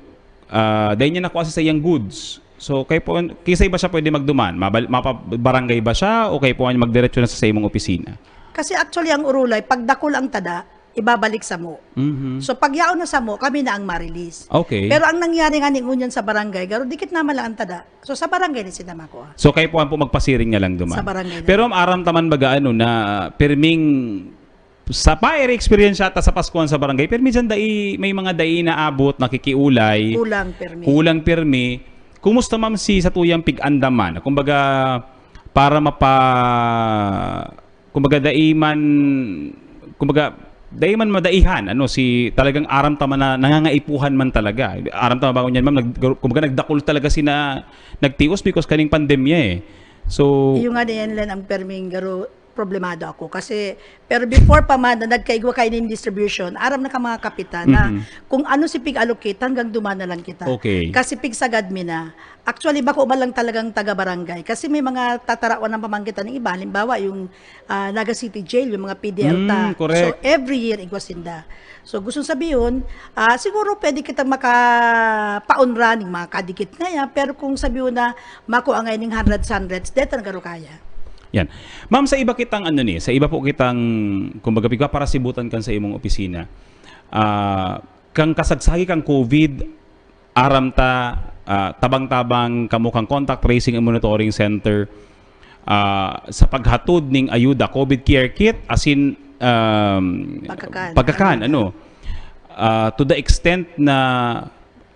ah, day niya nakuha sa iyang goods, So, kaipuhan, kisay ba siya pwede magduman? Mabal-, mapabarangay ba siya o kaipuhan niya magdiretso na sa, sa imong opisina? Kasi actually, ang urulay, pag dakul ang tada, ibabalik samo. Mhm. So, pag yaon na samo, kami na ang ma-release. Okay. Pero ang nangyari nga ni ngunyan sa barangay, garo dikit naman lang ang tada. So, sa barangay na sila makuha. So, kaipuhan po magpasiring na lang duman. Sa barangay na. Pero aram taman baga ano na pirming sa pa experience ata sa Paskuhan sa barangay, pirmi dyan dai, may mga dai naabot, nakikiulay, Kulang permi. kulang pirmi. Kumusta, ma'am, si sa tuyang pig-andaman? Kumbaga, para mapa... Kumbaga, dai man... Kumbaga, dai man madaihan, ano, si talagang aram tama na nangangaipuhan man talaga. Aram tama ba ngunyan, ma'am? Nag, kumbaga, nagdakul talaga sina nagtios because kaning pandemya eh. So, Iyo nga diyan lang ang perming garo problemado ako kasi pero before pa man na nagkaigwa kayo ng distribution, aram na ka mga kapitan na Mhm. kung ano si pig-allocate hanggang duman na lang kita. Okay. Kasi pigsagad mi na. Actually, bako man lang talagang taga-barangay kasi may mga tatarawan ng pamangkitan ng iba. Halimbawa, yung ah, Naga City Jail, yung mga P D L ta. Mm, correct. So, every year, igwa sinda. So, gusto sabihon, ah, siguro pwede kita makapaunra ning mga kadikit na yan, pero kung sabihon na makuha ngayon ng hundreds, hundreds, deta na garo kaya. Yan. Ma'am, sa iba kitang ano ni, sa iba po kitang, kumbaga, pigpaparasibutan kan sa imong opisina, ah, kang kasagsagi kang COVID, aram ta, ah, tabang-tabang kamo kang contact tracing and monitoring center, ah, sa paghatod ning ayuda, COVID care kit, asin, um, Pagkakan. pagkakan, ano, ah, to the extent na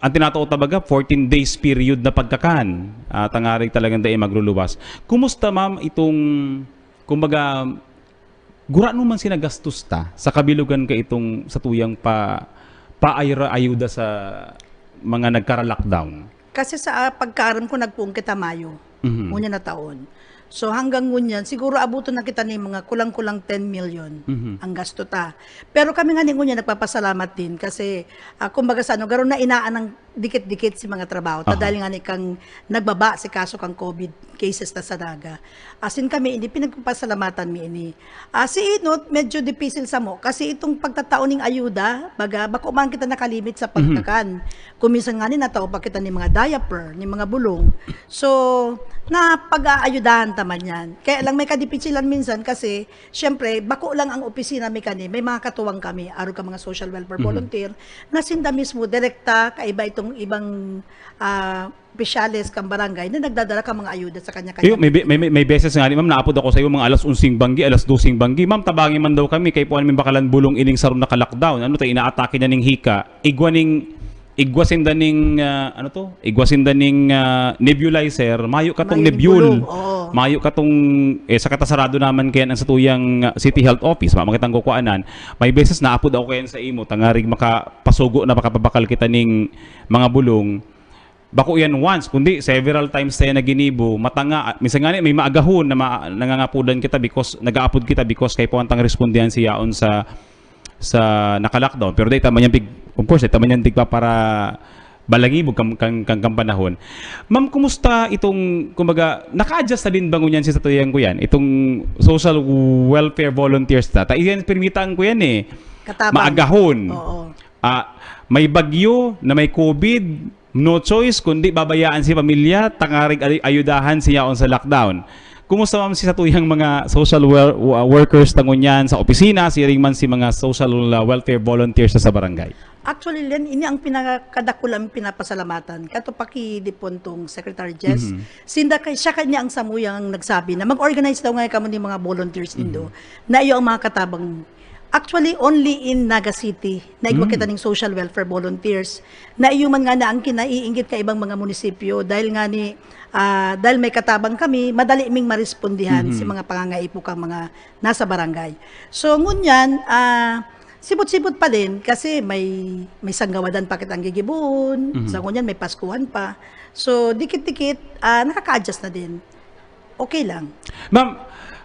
ang tinatao ta baga, fourteen days period na pagkakan, ah, tangarig talagang dai magluluwas. Kumusta, ma'am, itong, kumbaga, gurano man sinagastos ta sa kabilugan ka itong sa tuyang pa, paayra-ayuda sa mga nagkara-lockdown? Kasi sa ah, pagkaaram ko, nagpuong kita Mayo, Mhm. ngunyan na taon. So hanggang ngunyan, siguro abuton na kita ni mga kulang-kulang ten million Mhm. ang gasto ta. Pero kami nga ni ngunyan nagpapasalamat din kasi ah, kumbaga sa ano, garo na inaan ng dikit-dikit si mga trabaho. Ta Aha. Dahil nga ni kang nagbaba si kaso kang COVID cases na sa Naga. Asin kami, hindi pinagpapasalamatan mi ini. Ah, si Inot, medyo dipisil samo kasi itong pagtatao ning ayuda, baga, bako man kita nakalimit sa pagkakan. Kung minsan nga ni natao pa kita ni mga diaper, ni mga bulong. So, napag-aayudahan ta man yan. Kaya lang may kadipisilan minsan kasi, syempre, bako lang ang opisina mi kani, may mga katuwang kami, arog ka mga social welfare volunteer, na sinda mismo, direkta, kaiba itong ibang ah, opisyales kan barangay na nagdadala ka mga ayuda sa kanya-kanya. Iyo, may, be- may, may, may beses nga ni ma'am, naapod ako sa iyo mga alas unsing banggi, alas dosing banggi. Ma'am, tabangi man daw kami, kay puan may bakalan bulong ining sarong naka-lockdown. Ano ta, inaatake niya ning hika. Igwa ning, igwa sinda ning, ah, ano to? Igwa sinda ning ah, nebulizer, mayo katong Mayo ning nebul. Bulong, oo. Mayo katong, eh, sa katasarado naman kaya ang sa tuyang ah, City Health Office, mamakitang kukuanan. May beses naapod ako kaya sa imo, tangarig makapasugo na makapabakal kita ning mga bulong. Bako yan once, kundi several times tayo na ginibo, matanga, minsan nga ni, may maagahon na ma- nangangapudan kita because, nag-aapod kita because kay puwantang respondihan siya on sa, sa naka-lockdown. Pero dahil tama niyang pig, of course, dahil tama niyang tigpa para balangibog kang, kang, kang, kang panahon. Ma'am, kumusta itong, kumbaga, naka-adjust na din ba ngunyan si Satuyan ko yan? Itong social welfare volunteers ta? Ta, iyan, pirmitaan ko yan eh. Katabang. Maagahon. Oo. Ah, may bagyo na may COVID, no choice kundi babayaan si pamilya, tangarig ay- ayudahan siya on sa lockdown. Kumusta, ma'am, si satuyang mga social wel- uh, workers ta ngunyan sa opisina, siring man si mga social uh, welfare volunteers sa, sa barangay? Actually, Len, ini ang pinakadakulang pinapasalamatan. Kato pa ki Dipon tong Secretary Jess, Mhm. sinda kay siya kanya ang samuyang nagsabi na mag-organize daw ngayon kamo ni mga volunteers nindo na iyo ang mga katabang. Actually, only in Naga City na igwa Mm. kita ning social welfare volunteers. Na iyo man nga na ang kinaiinggit ka ibang mga munisipyo dahil nga ni ah, dahil may katabang kami, madali ming marespondihan Mhm. si mga pangangaipo kang mga nasa barangay. So ngunyan, ah, sibot-sibot pa din kasi may may sanggawadan pa kitang gigibohon, Mhm. sa ngunyan may Paskuhan pa. So dikit-dikit ah, nakaka-adjust na din. Okay lang. Ma'am,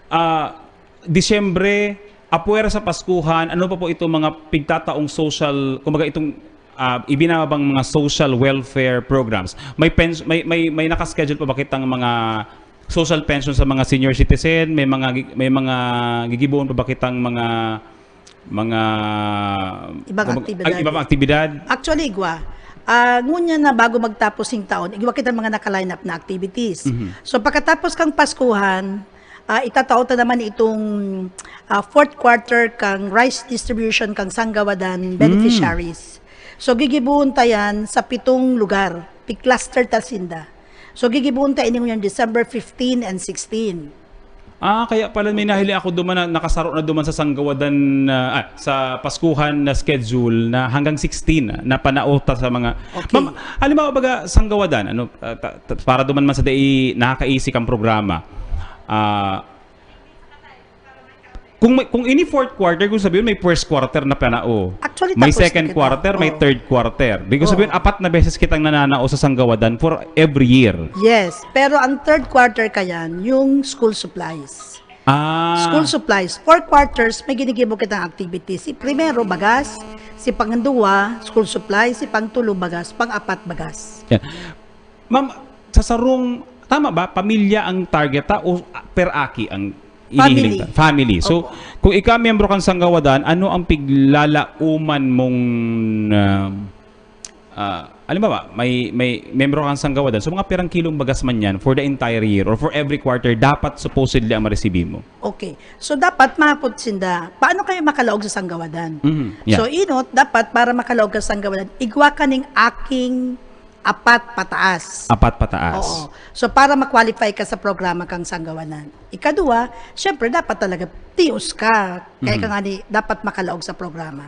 ah, Disyembre, apwera sa Paskuhan, ano pa po itong mga pigtataong social, kumbaga itong ah, ibinabang mga social welfare programs? May pens- may may may naka-schedule pa ba kitang mga social pension sa mga senior citizen, may mga gi- may mga gigiboon pa ba kitang mga mga Ibang kumbaga- aktibidad. Ay, ibang aktibidad? Actually, igwa. Ah, ngunyan na bago magtapos ning taon, igwa kita mga naka-line up na activities. Mhm. So, pagkatapos kang Paskuhan, ah, itatao ta naman itong, ah, fourth quarter kang rice distribution kang Sanggawadan Mm. beneficiaries. So, gigibohon ta yan sa pitong lugar. Pi-cluster ta sinda. So, gigibohon ta ini ngunyan December fifteen and sixteen. Ah, kaya pala may nahili ako duman na nakasaro na duman sa Sanggawadan na, ah, sa Paskuhan na schedule na hanggang sixteen na panao ta sa mga Okay. Ma'am, halimbawa baga Sanggawadan, ano, ah, ta-, ta-, para duman man sa dai nakakaisik ang programa. Ah, kung may, kung ini fourth quarter, kung sabihin may first quarter na panao. Actually, May tapos na second kita. quarter, may Oo. third quarter. Di ko Oo. sabihin, apat na beses kitang nananao sa Sanggawadan for every year. Yes, pero ang third quarter kayan, yung school supplies. Ah. School supplies, four quarters, may ginigibo kitang activities. Si primero, bagas. Si pangduwa, school supplies. Si pangtulo, bagas. Pang-apat, bagas. Yan. Ma'am, sa sarong, tama ba, pamilya ang target ta o per aki ang hinihiling ta? Family. Family. So, Opo. kung ika miyembro kang Sanggawadan, ano ang piglalauman mong, ah, ah, halimbawa, may, may miyembro kang Sanggawadan, so mga pirang kilong bagas man yan for the entire year or for every quarter, dapat supposedly ang maresibi mo? Okay. So, dapat mahapot sinda, paano kayo makalaog sa Sanggawadan? Mhm. Yeah. So, inot, dapat para makalaog ka sa Sanggawadan, igwa ka ning aking apat pataas. Apat pataas. Oo. So, para ma-qualify ka sa programa kang Sanggawadan. Ikaduwa, syempre, dapat talaga tios ka. Kaya ka Mhm. nga ni, dapat makalaog sa programa.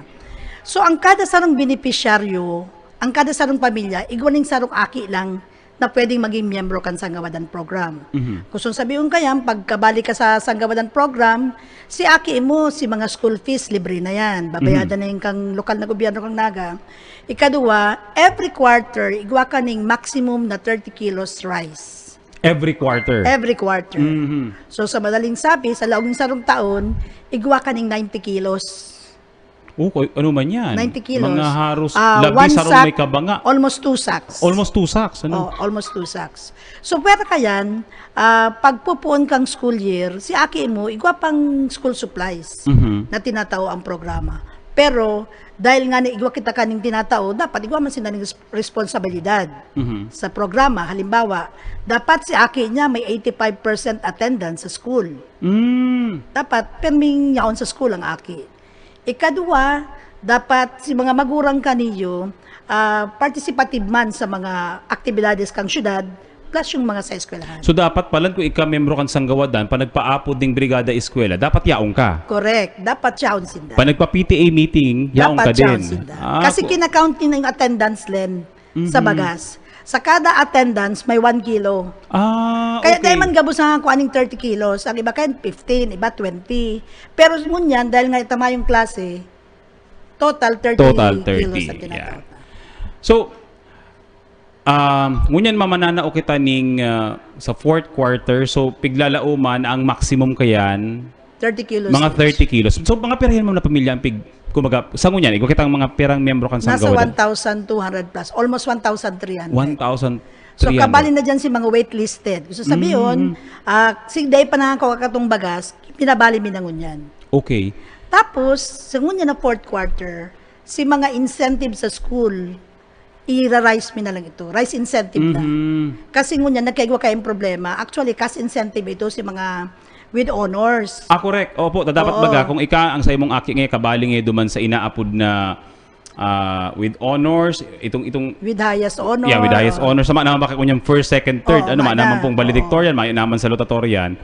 So, ang kada sarong benepisyaryo, ang kada sarong pamilya, igwa ning sarong aki lang na pwedeng maging miyembro kan Sanggawadan program. Mhm. Kung sabihon kaya, pagkabali ka sa Sanggawadan program, si aki mo, si mga school fees, libre na yan. Babayadan Mhm. na yun kang lokal na gobyerno kang Naga. Ikaduwa, every quarter, igwa ka ning maximum na thirty kilos rice. Every quarter? Every quarter. Mhm. So, sa madaling sabi, sa laog ng sarong taon, igwa ka ning ninety kilos. Oh, ko-, ano man yan? Ninety kilos. Mga haros Ah, labi one sa sack, may kabanga. Almost two sacks. Almost two sacks, ano? Oh, almost two sacks. So, pwera kayan, ah, pagpupuon kang school year, si aki mo, igwa pang school supplies Mhm. na tinatao ang programa. Pero, dahil nga ni igwa kita kaning tinatao, dapat igwa man sila ng res-, responsibilidad Mhm. sa programa. Halimbawa, dapat si aki niya may eighty-five percent attendance sa school. Mm. Dapat, perming yaon sa school ang aki. Ikaduwa, dapat si mga magurang kaniyo, ah, participative man sa mga aktibidades kang syudad, plus yung mga sa eskwelahan. So, dapat palan kung ika membro kan Sanggawadan, pa nagpaapod ning Brigada Eskwela, dapat yaon ka? Correct. Dapat yaon sinda. Pa nagpa-P T A meeting, yaon Dapat ka yaon din? sinda. Ah, Kasi ko- kinakount nila yung attendance, Len, sa Mhm. bagas. Sa kada attendance, may one kilo. Ah, Kaya okay. dahil man gabos na kung aning thirty kilos, ang iba kayan fifteen, iba twenty. Pero ngunyan, dahil nga itamayong klase, total thirty Total kilos thirty, ang yeah. tinatawag na. So, um, ngunyan mamananao kita ning, ah, sa fourth quarter, so piglalauman ang maximum kayan, Thirty kilos mga each. thirty kilos. So, mga pirahan mo na pamilya ang pig-, kumbaga, sa ngunyan, igwa kitang mga pirang miyembro kan Nasa Sanggawadan? one thousand two hundred plus, almost one thousand three hundred. One thousand three hundred. So, kabali na dyan si mga waitlisted. Gusto sabihin, Mm. ah, si day pa nangangkaw katong bagas, pinabali mi na ngunyan. Okay. Tapos, sa ngunyan na fourth quarter, si mga incentive sa school, ira-rice mi na lang ito. Rice incentive na. Mhm. Kasi ngunyan, nagkaigwa kayong problema. Actually, cash incentive ito si mga with honors. Ah, correct. Opo, da-, dapat Oo. baga, kung ika ang sa imong aki nga kabali nga duman sa inaapod na, ah, with honors, itong, itong With highest honor. Yeah, with highest Oo. honor. Sama naman baka kunyang first, second, third. Oo, Ano man, mana. naman pong Oo. valedictorian, may naman salutatorian.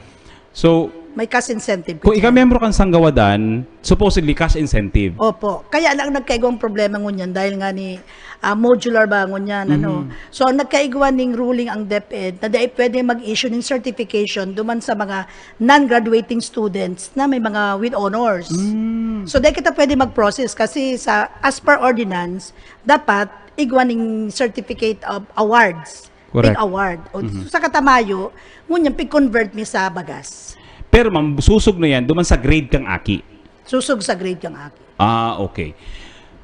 So, May cash incentive kung ka ika dyan. miyembro kang Sanggawadan, supposedly cash incentive. Opo. Kaya lang nagkaigwang problema ngunyan dahil nga ni, ah, modular ba ngunyan, ano? Mhm. So, ang nagkaigwa ning ruling ang DepEd na dai pwede mag-issue ng certification duman sa mga non-graduating students na may mga with honors. Mm. So, dai kita pwede mag-process kasi sa, as per ordinance, dapat igwa ning certificate of awards. Correct. Pig award. O, Mhm. sa katamayo, ngunyan, pig-convert mi sa bagas. Pero, ma'am, susog na yan, duman sa grade kang aki. Susog sa grade kang aki. Ah, okay.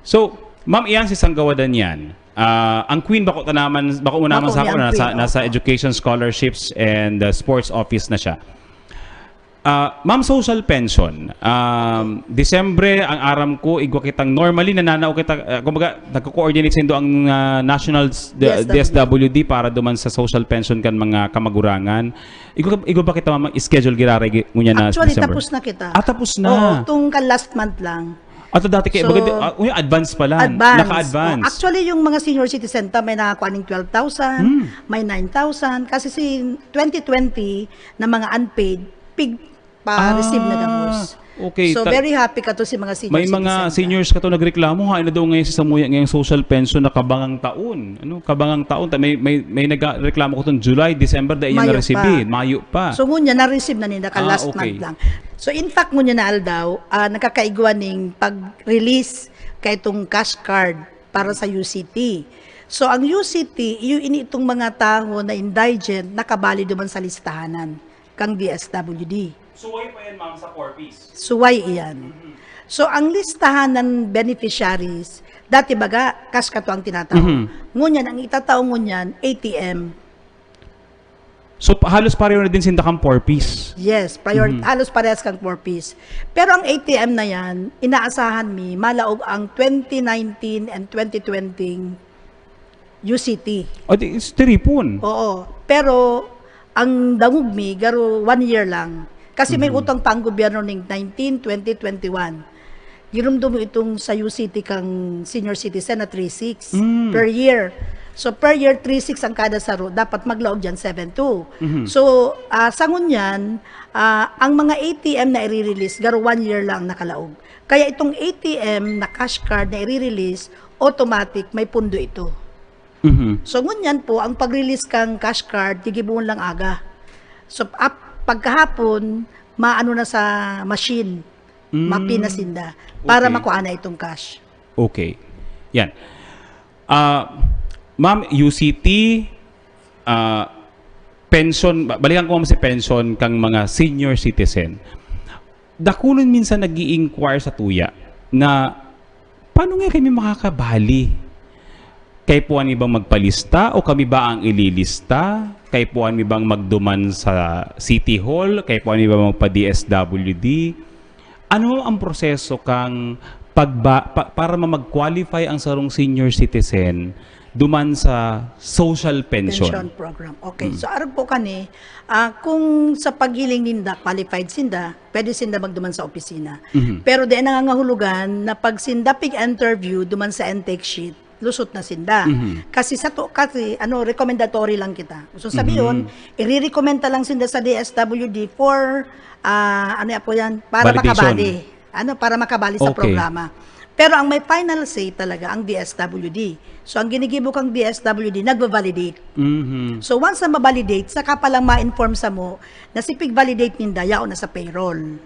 So, ma'am, iyan si Sanggawadan yan. Ah, ang Queen, bako ta naman, bako mo naman Bako sa ni ako, ang nasa, Queen, nasa oo. Education Scholarships and, uh, Sports Office na siya. Ah, ma'am, social pension. Um, Disyembre, ang aram ko, igwa kitang normally, nananao kita, ah, kumbaga, nagko-coordinate saindo ang, ah, National s-, D-, D S W D. D S W D para duman sa social pension kan mga kamagurangan. Igwa, igwa ba kita, ma'am, schedule giraray gi-, ngunyan na Actually, December? Tapos na kita. Ah, tapos na. Oo, tong ka last month lang. Ato dati kay, So, baga di-, ah, uy, advance pala. Advance. Naka-advance. Oh, actually, yung mga senior citizen ta, may nakakuha ning twelve thousand, Hmm. may nine thousand. Kasi si twenty twenty na mga unpaid, pig-, pa-receive na Ah, gabos. okay. So, Ta-, very happy ka to si mga senior may mga citizen ta. seniors ka to nagreklamo, hain na daw ngayon sa samuya ngayong social pension na kabangang taon. Ano, kabangang taon. Ta-, may, may, may nagreklamo ko tong July, December, dai niya Mayo na-receive pa. eh. Mayo pa. So, ngunyan, na-receive na ninda ka Ah, last okay. month lang. So, in fact, ngunyan na aldaw, ah, nakakaigwa ning pag-release kay itong cash card para sa U C T. So, ang U C T, iyo ini itong mga tawo na indigent, nakabali duman sa listahanan kang D S W D. Suway pa yan, ma'am, sa four Ps. Suway iyan. Mhm. So, ang listahan ng beneficiaries, dati baga, cash ka to ang tinatao. Mhm. Ngunyan, ang itatao ngunyan, A T M. So, pa-, halos pareho na din sinda kang four Ps. Yes, prior-, Mhm. halos parehas kang four Ps. Pero ang A T M na yan, inaasahan mi, malaog ang twenty nineteen and twenty twenty U C T. O, di, it's tiripon. Oo. Pero, ang dangog mi, garo one year lang. Kasi may Mhm. utang pa ang gobyerno ning nineteen, twenty, twenty-one. Giromdom mo itong sa U C T kang senior citizen na three six Mm. per year. So, per year, three six ang kada saro, dapat maglaog dyan, seven two. Mhm. So, ah, sa ngunyan, ah, ang mga A T M na i-release, garo one year lang nakalaog. Kaya itong A T M na cash card na i-release, automatic, may pundo ito. Mhm. So, ngunyan po, ang pag-release kang cash card, gigibohon lang aga. So, ap-, pagkahapon, maano na sa machine, Mm. mapin na sinda, para Okay. makuha na itong cash. Okay. Yan. Ah, ma'am, U C T, ah, pension, ba-, balikan ko, ma'am, si pension kang mga senior citizen. Dakulon minsan nag-i-inquire sa tuya na, "Paano nga kami makakabali? Kaipuhan mi bang magpalista o kami ba ang ililista? Kaipuhan mi bang magduman sa City Hall? Kaipuhan mi bang magpa-D S W D?" Ano ang proseso kang pagba-, pa-, para ma-, mag-qualify ang sarong senior citizen duman sa social pension? Pension program. Okay. Mm. So, arog po kani, ah, kung sa paghiling ninda, qualified sinda, pwede sinda magduman sa opisina. Mhm. Pero di nangangahulugan na pag sinda pig-interview duman sa intake sheet, lusot na sinda. Mhm. Kasi sa to, kasi, ano, recommendatory lang kita. So, sabi Mhm. yun, i-recommend ta lang sinda sa D S W D for, ah, ano yan po yan, para Validation. makabali. Ano, para makabali sa Okay. programa. Pero ang may final say talaga ang D S W D. So, ang ginigibo kang D S W D, nagva-validate. Mhm. So, once na ma-validate, saka pa lang ma-inform sa mo na si pig-validate ninda, yaon na sa payroll.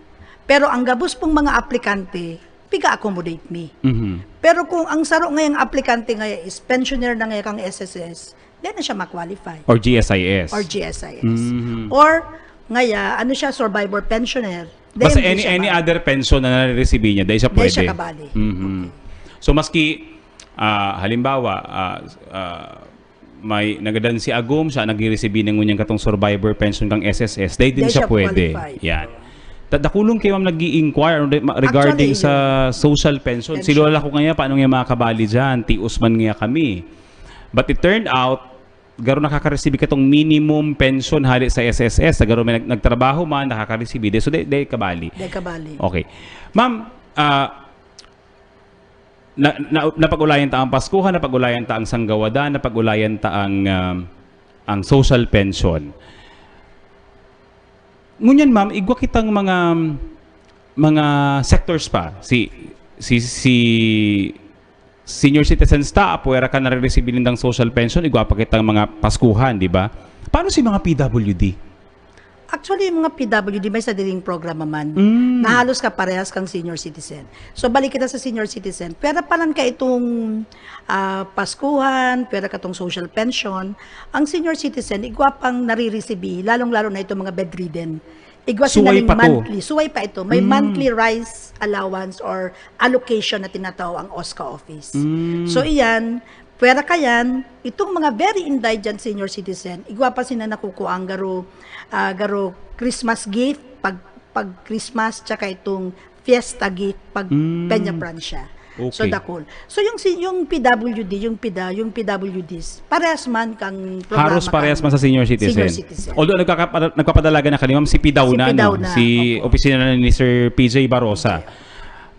Pero ang gabos pong mga aplikante, piga-accommodate mi. Mhm. Pero kung ang saro ngayang aplikante ngaya is pensioner na ngaya kang S S S, di na siya ma-qualify. Or G S I S. Or G S I S. Mhm. Or ngaya, ano siya, survivor pensioner. Then, Basta di any, siya any ma- other pension na nare-receive niya, dahil siya Di pwede. siya kabali. Mhm. Okay. So, maski, ah, halimbawa, ah, ah, may nagadan si Agom, siya nagre-receive na ngunyan katong survivor pension kang S S S, dahil din Di siya siya pwede. qualify. Yan. Ta-, dakulon kay ma'am nag-i-inquire, ano, ma-, regarding Actually, sa social pension. Si Pension. lola ko ngayon, paano nga makakabali dyan? Tios man nga kami. But it turned out, garo nakaka-receive katong minimum pension hali sa S S S. Sa garo may nag-, nagtrabaho man, nakaka-receive. So, di, di kabali. Di kabali. Okay. Ma'am, ah, na, na, napag-ulayan ta ang Paskuhan, napag-ulayan ta ang Sanggawadan, napag-ulayan ta ang, um, ang social pension. Ngunyan, ma'am, igwa kitang mga, mga sectors pa. Si, si, si senior citizens ta, apwera kan nare-receive nindang social pension, igwa pa kitang mga Paskuhan, di ba? Paano si mga P W D? Actually, yung mga P W D may sadiring programa man Mm. na halos kaparehas kang senior citizen. So, balik kita sa senior citizen. Pwera pa lang ka itong, ah, Paskuhan, pwera ka itong social pension. Ang senior citizen, igwa pang nare-receive, lalong-lalo na itong mga bedridden. Igwa sila Suway ning pa to. monthly. Suway pa ito. May Mm. monthly rice allowance or allocation na tinatao ang OSCA office. Mm. So, iyan, pwera ka yan, itong mga very indigent senior citizen, igwa pa sila nakukuha ang garo, ah, garo Christmas gift, pag pag Christmas, tsaka itong fiesta gift pag Mm. Peña Francia. So, Okay. dakul. So, yung, si- yung P W D, yung PIDA, yung P W Ds, parehas man kang programa Haros parehas kang man sa senior citizen. senior citizen. Although nagkakapa- nagpapadalaga na kanimo, si PIDAW Si na, PIDAW no? na, Si opo. opisina na ni Sir P J Barosa.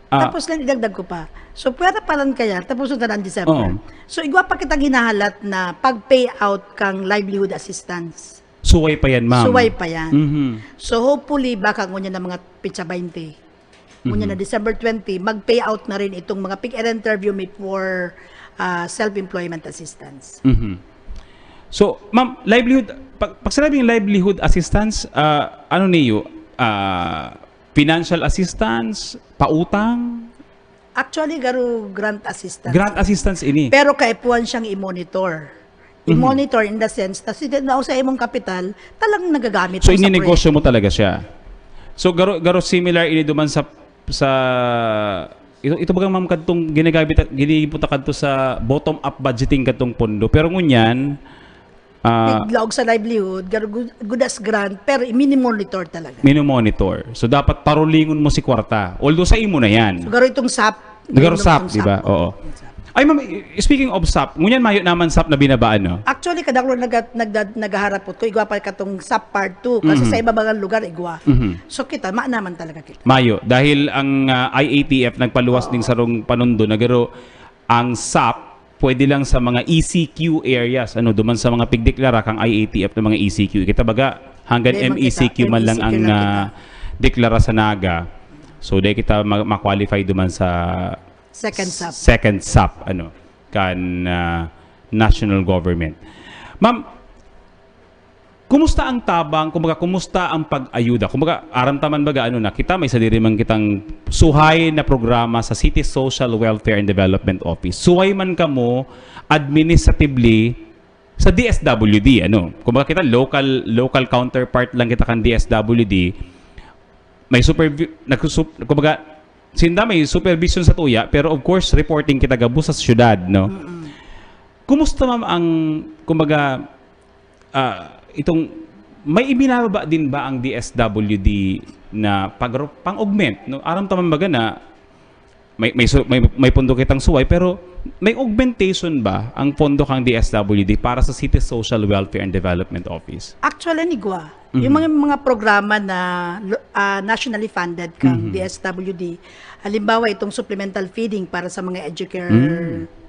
Ah, Tapos lang idagdag ko pa. So, pwera pa lang kaya, tapos na ang December. Oo. So, igwa pa kitang hinahalat na pag-payout kang livelihood assistance. Suway pa yan, ma'am. Suway pa yan. Mhm. So, hopefully, baka ngunyan na mga pitsa baynte. Ngunyan na December twenty, mag-payout na rin itong mga pig-, interview me for ah, self-employment assistance. Mhm. So, ma'am, livelihood, pag, pag sinabing livelihood assistance, ah, ano niyo? Ah, financial assistance, pautang? Actually, garo grant assistance. Grant assistance ini. Pero kaipuhan siyang i-monitor. I-monitor in the sense na si na sa imong kapital, talagang nagagamit So, mo sa ininegosyo mo talaga siya. So, garo, garo similar ini duman sa, sa ito, ito bagang, ma'am, kadtong ginagamit, ginibot ta kadto sa bottom-up budgeting kadtong pondo. Pero ngunyan, ah, Laog sa livelihood, garo gu- good as grant, pero i-monitor talaga. Minomonitor. So, dapat parulingon mo si kwarta. Although sa imo na yan. So, garo itong SAP. Garo SAP, di ba? Oo. Ay, ma'am, speaking of SAP, ngunyan mayo naman SAP na binabaan, no? Actually, kadaklo nag nag naghaharapot ko, igwa pa katong SAP Part two, kasi Mhm. sa iba mga lugar, igwa. Mhm. So, kita, maanaman talaga kita. Mayo, dahil ang ah, I A T F nagpaluwas ning sarong panundo na garo ang SAP pwede lang sa mga E C Q areas, ano, duman sa mga pigdeklara kang I A T F na mga E C Q. Kita baga, hanggang Dahil M E C Q kita, man lang M E C Q ang lang ah, deklara sa Naga. So, dahil kita ma- ma-qualify duman sa Second SAP. second SAP, ano, kan ah, national government. Ma'am, kumusta ang tabang? Kumbaga, kumusta ang pag-ayuda? Kumbaga, aram ta man baga, ano na, kita may sadiri man kitang suhay na programa sa City Social Welfare and Development Office. Suhay man kamo administratively sa D S W D, ano? Kumbaga, kita local local counterpart lang kita kan D S W D. May supervi- nagsusup- kumbaga, sinda may supervision sa tuya, pero of course, reporting kita gabos sa syudad, no? Kumusta, ma'am, ang, kumbaga, ah, itong, may ibinababa din ba ang D S W D na pag, pang-augment, no? Aram ta man baga na may, may, su- may, may pondo kitang suway, pero may augmentation ba ang pondo kang D S W D para sa City Social Welfare and Development Office? Actually, nigwa. Yung mga mga programa na lo- ah, nationally funded kang D S W D, halimbawa itong supplemental feeding para sa mga educare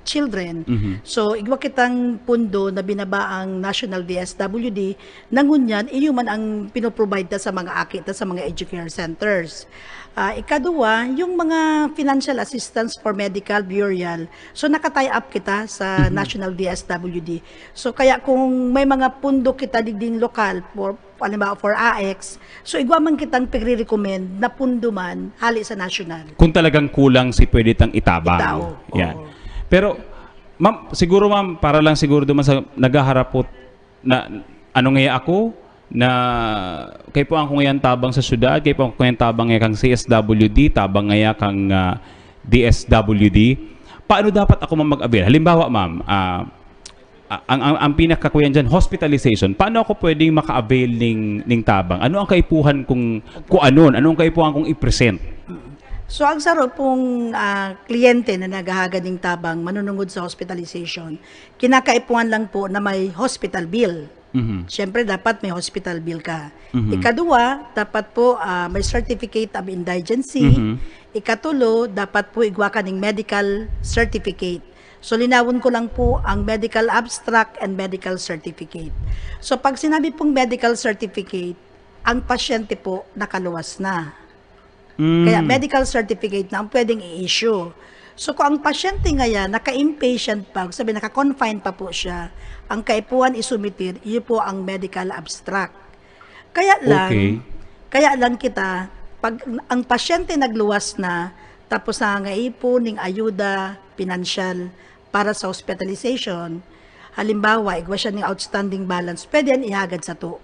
children. So, igwa kitang pundo na binabaang national D S W D, na ngunyan, iyo man ang pinoprovide ta sa mga aki ta sa mga educare centers. Ah, ikaduwa, yung mga financial assistance for medical, burial. So, naka-tie up kita sa National D S W D. So, kaya kung may mga pundo kita digding lokal, for, halimbawa, for A X, so, igwa man kitang pigre-recommend na pundo man, hali sa national. Kung talagang kulang si pwede tang itabang. Itao, Yan. oo. Pero, ma'am, siguro, ma'am, para lang siguro duman sa naghaharapot na, ano nga ako, na kaipuhan ko ngayon tabang sa syudad, kaipuhan ko ngayon tabang ngayon kang C S W D, tabang ngayon kang ah, D S W D. Paano dapat ako, ma'am, mag-avail? Halimbawa, ma'am, ah, ah, ang, ang, ang pinakakuyan dyan, hospitalization. Paano ako pwedeng maka-avail ning, ning tabang? Ano ang kaipuhan kong kuanon? Ano ang kaipuhan kong i-present? So, ang saro pong ah, kliyente na naghahagad ng tabang manunungod sa hospitalization, kinakaipuhan lang po na may hospital bill. Mhm. Siyempre, dapat may hospital bill ka. Mhm. Ikaduwa, dapat po ah, may certificate of indigency. Mhm. Ikatulo, dapat po igwa ka ning medical certificate. So, linawon ko lang po ang medical abstract and medical certificate. So, pag sinabi pong medical certificate, ang pasyente po nakaluwas na. Mm. Kaya medical certificate na ang pwedeng i-issue. So, kung ang pasyente ngayon, naka-inpatient pa, sabi, naka-confine pa po siya, ang kaipuhan isumitir, iyo po ang medical abstract. Kaya lang, Okay. kaya lang kita, pag ang pasyente nagluwas na, tapos nangangaipon ning ayuda, pinansyal, para sa hospitalization, halimbawa, igwa siya ning outstanding balance, pwede yan ihagad sa to.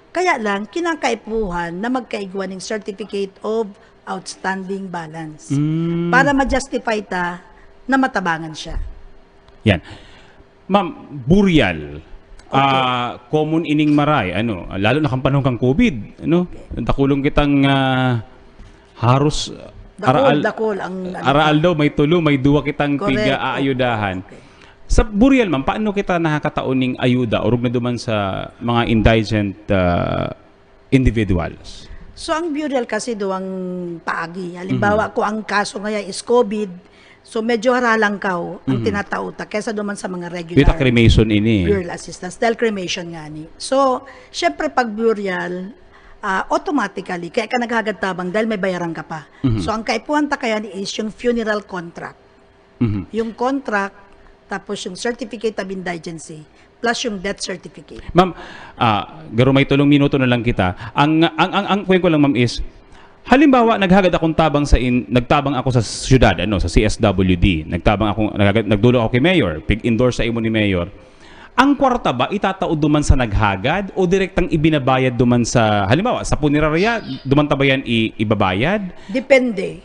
Kaya lang, kinakaipuhan na magkaigwa ning certificate of outstanding balance Mm. para ma-justify ta na matabangan siya. Yan. Ma'am, burial. Ah, common ining maray, ano, lalo na kan panahon kan COVID, ano? Dakulon kitang, ah, haros Dakul, araal-, dakul ang, ano, araal daw, may tulo, may duwa kitang Correct. Pig-aayudahan. Okay. Sa burial, ma'am, paano kita nakakatao ning ayuda, orog na duman sa mga indigent, ah, individuals? So, ang burial kasi duwang paagi. Halimbawa, Mhm. kung ang kaso ngayon is COVID, so medyo haralangkaw ang Mhm. tinatao ta kaysa duman sa mga regular Dito cremation ini. Burial assistance. Dahil cremation nga ni. So, syempre pag burial, ah, automatically, kaya ka naghagad tabang dahil may bayaran ka pa. Mhm. So, ang kaipuhan ta kaya ni is yung funeral contract. Mhm. Yung contract, tapos yung certificate of indigency, plus yung death certificate. Ma'am, ah, garo may tulong minuto na lang kita. Ang, ang, ang, ang kuwento ko lang, ma'am, is, halimbawa, naghagad akong tabang sa in-, nagtabang ako sa syudad, ano, sa C S W D. Nagtabang ako, naghaga-, nagdulong ako kay Mayor, pig-endorse sa imo ni Mayor. Ang kwarta ba itatao duman sa naghagad o direktang ibinabayad duman sa, halimbawa, sa punerarya, duman ta ba yan i-, ibabayad? Depende.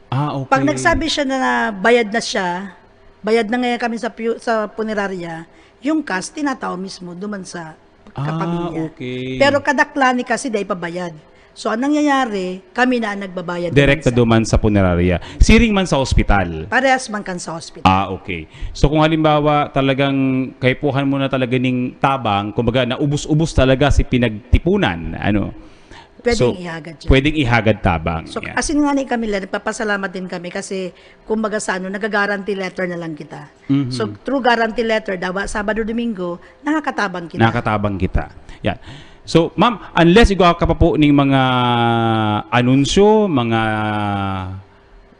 Ah, okay. Pag nagsabi siya na bayad na siya, bayad na ngayon kami sa pu-, sa punerarya, yung cash tinatao mismo duman sa Ah, kapamilya. Okay. Pero kadaklan ni kasi dai pa bayad. So, ang nangyayari, kami na ang nagbabayad Direkta duman sa duman sa punerarya. Siring man sa ospital. Parehas man kan sa ospital. Ah, okay. So, kung halimbawa, talagang kaipuhan mo na talaga ning tabang, kumbaga, naubos-ubos talaga si pinagtipunan, ano? Pwedeng So, ihagad yan. Pwedeng ihagad tabang. So, Yeah. asin nga ni kami, nagpapasalamat din kami kasi, kumbaga sa ano, nag-guarantee letter na lang kita. Mhm. So, through guarantee letter, dawa Sabado, Domingo, nakakatabang kita. Nakakatabang kita. Yan. So, ma'am, unless igwa ka pa po ning mga anunsyo, mga,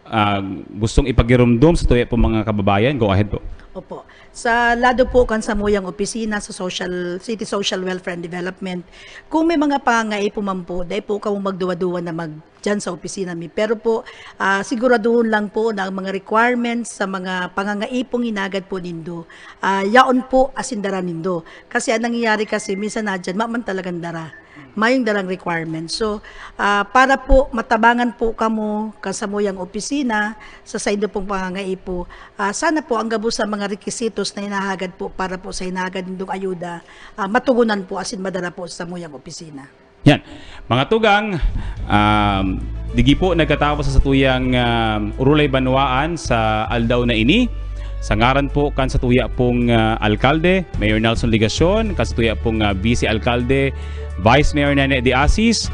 ah, gustong ipagiromdom sa tuya po mga kababayan, go ahead po. Opo. Sa lado po kan samuyang opisina sa social, City Social Welfare and Development, kung may mga pangangaipo man po, dai po kamo magduwa-duwa na mag-, dyan sa opisina mi. Pero po, ah, siguraduhon lang po na ang mga requirements sa mga pangangaipong hinagad po nindo, ah, yaon po asin dara nindo. Kasi ang nangyayari kasi, minsan na dyan, maman talagang dara. Mayong darang requirements. So, ah, para po matabangan po kamo kan samuyang opisina sa saindo pong pangangaipo, ah, sana po ang gabos sa mga requisitos na hinahagad po para po sa hinagad nindong ayuda, ah, matugunan po asin madara po sa samuyang opisina. Yan. Mga tugang, um, digi po nagkatapos sa satuyang, um, Urulay Banwaan sa aldaw na ini. Sa ngaran po kan satuya pong, uh, alkalde, Mayor Nelson Legacion, kan satuya pong, uh, Vice Alkalde, Vice Mayor Nene de Asis,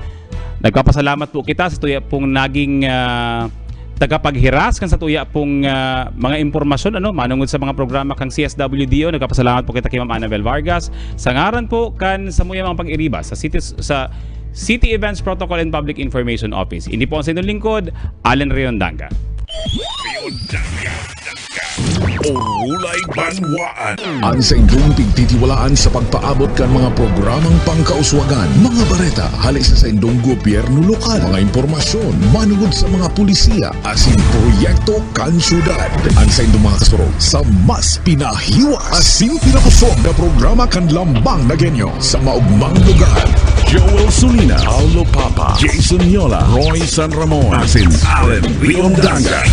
nagpapasalamat po kita sa tuya pong naging, uh, tagapaghiras kan satuya pong, ah, mga impormasyon, ano, manungod sa mga programa kan C S W D O. Nagpapasalamat po kita kay Ma'am Annabel Vargas. Sa ngaran po kan samuyang mga pag-iriba sa City, sa City Events Protocol and Public Information Office. Ini po ang sa inyong lingkod, Allen Riondanga. Orulay Banwaan. An saindong pigtitiwalaan sa pagpaabot kan mga programang pangkauswagan, mga bareta hali sa saindong gobyerno lokal, mga impormasyon manungod sa mga pulisiya asin proyekto kan syudad. An saindong mga kasurog sa mas pinahiwas asin pinakosog na programa kan Lambang Nagueño sa maogmang lugar. Joel Sulina, Paulo Papa, Jason Yola, Roy San Ramon, asin Allen Riondanga.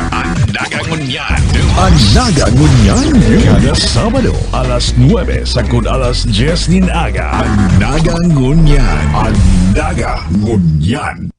An Naga Ngunyan. An Naga Ngunyan. Kada Sabado, alas nuebe sagkod alas dyes nin aga. An Naga Ngunyan. An Naga Ngunyan.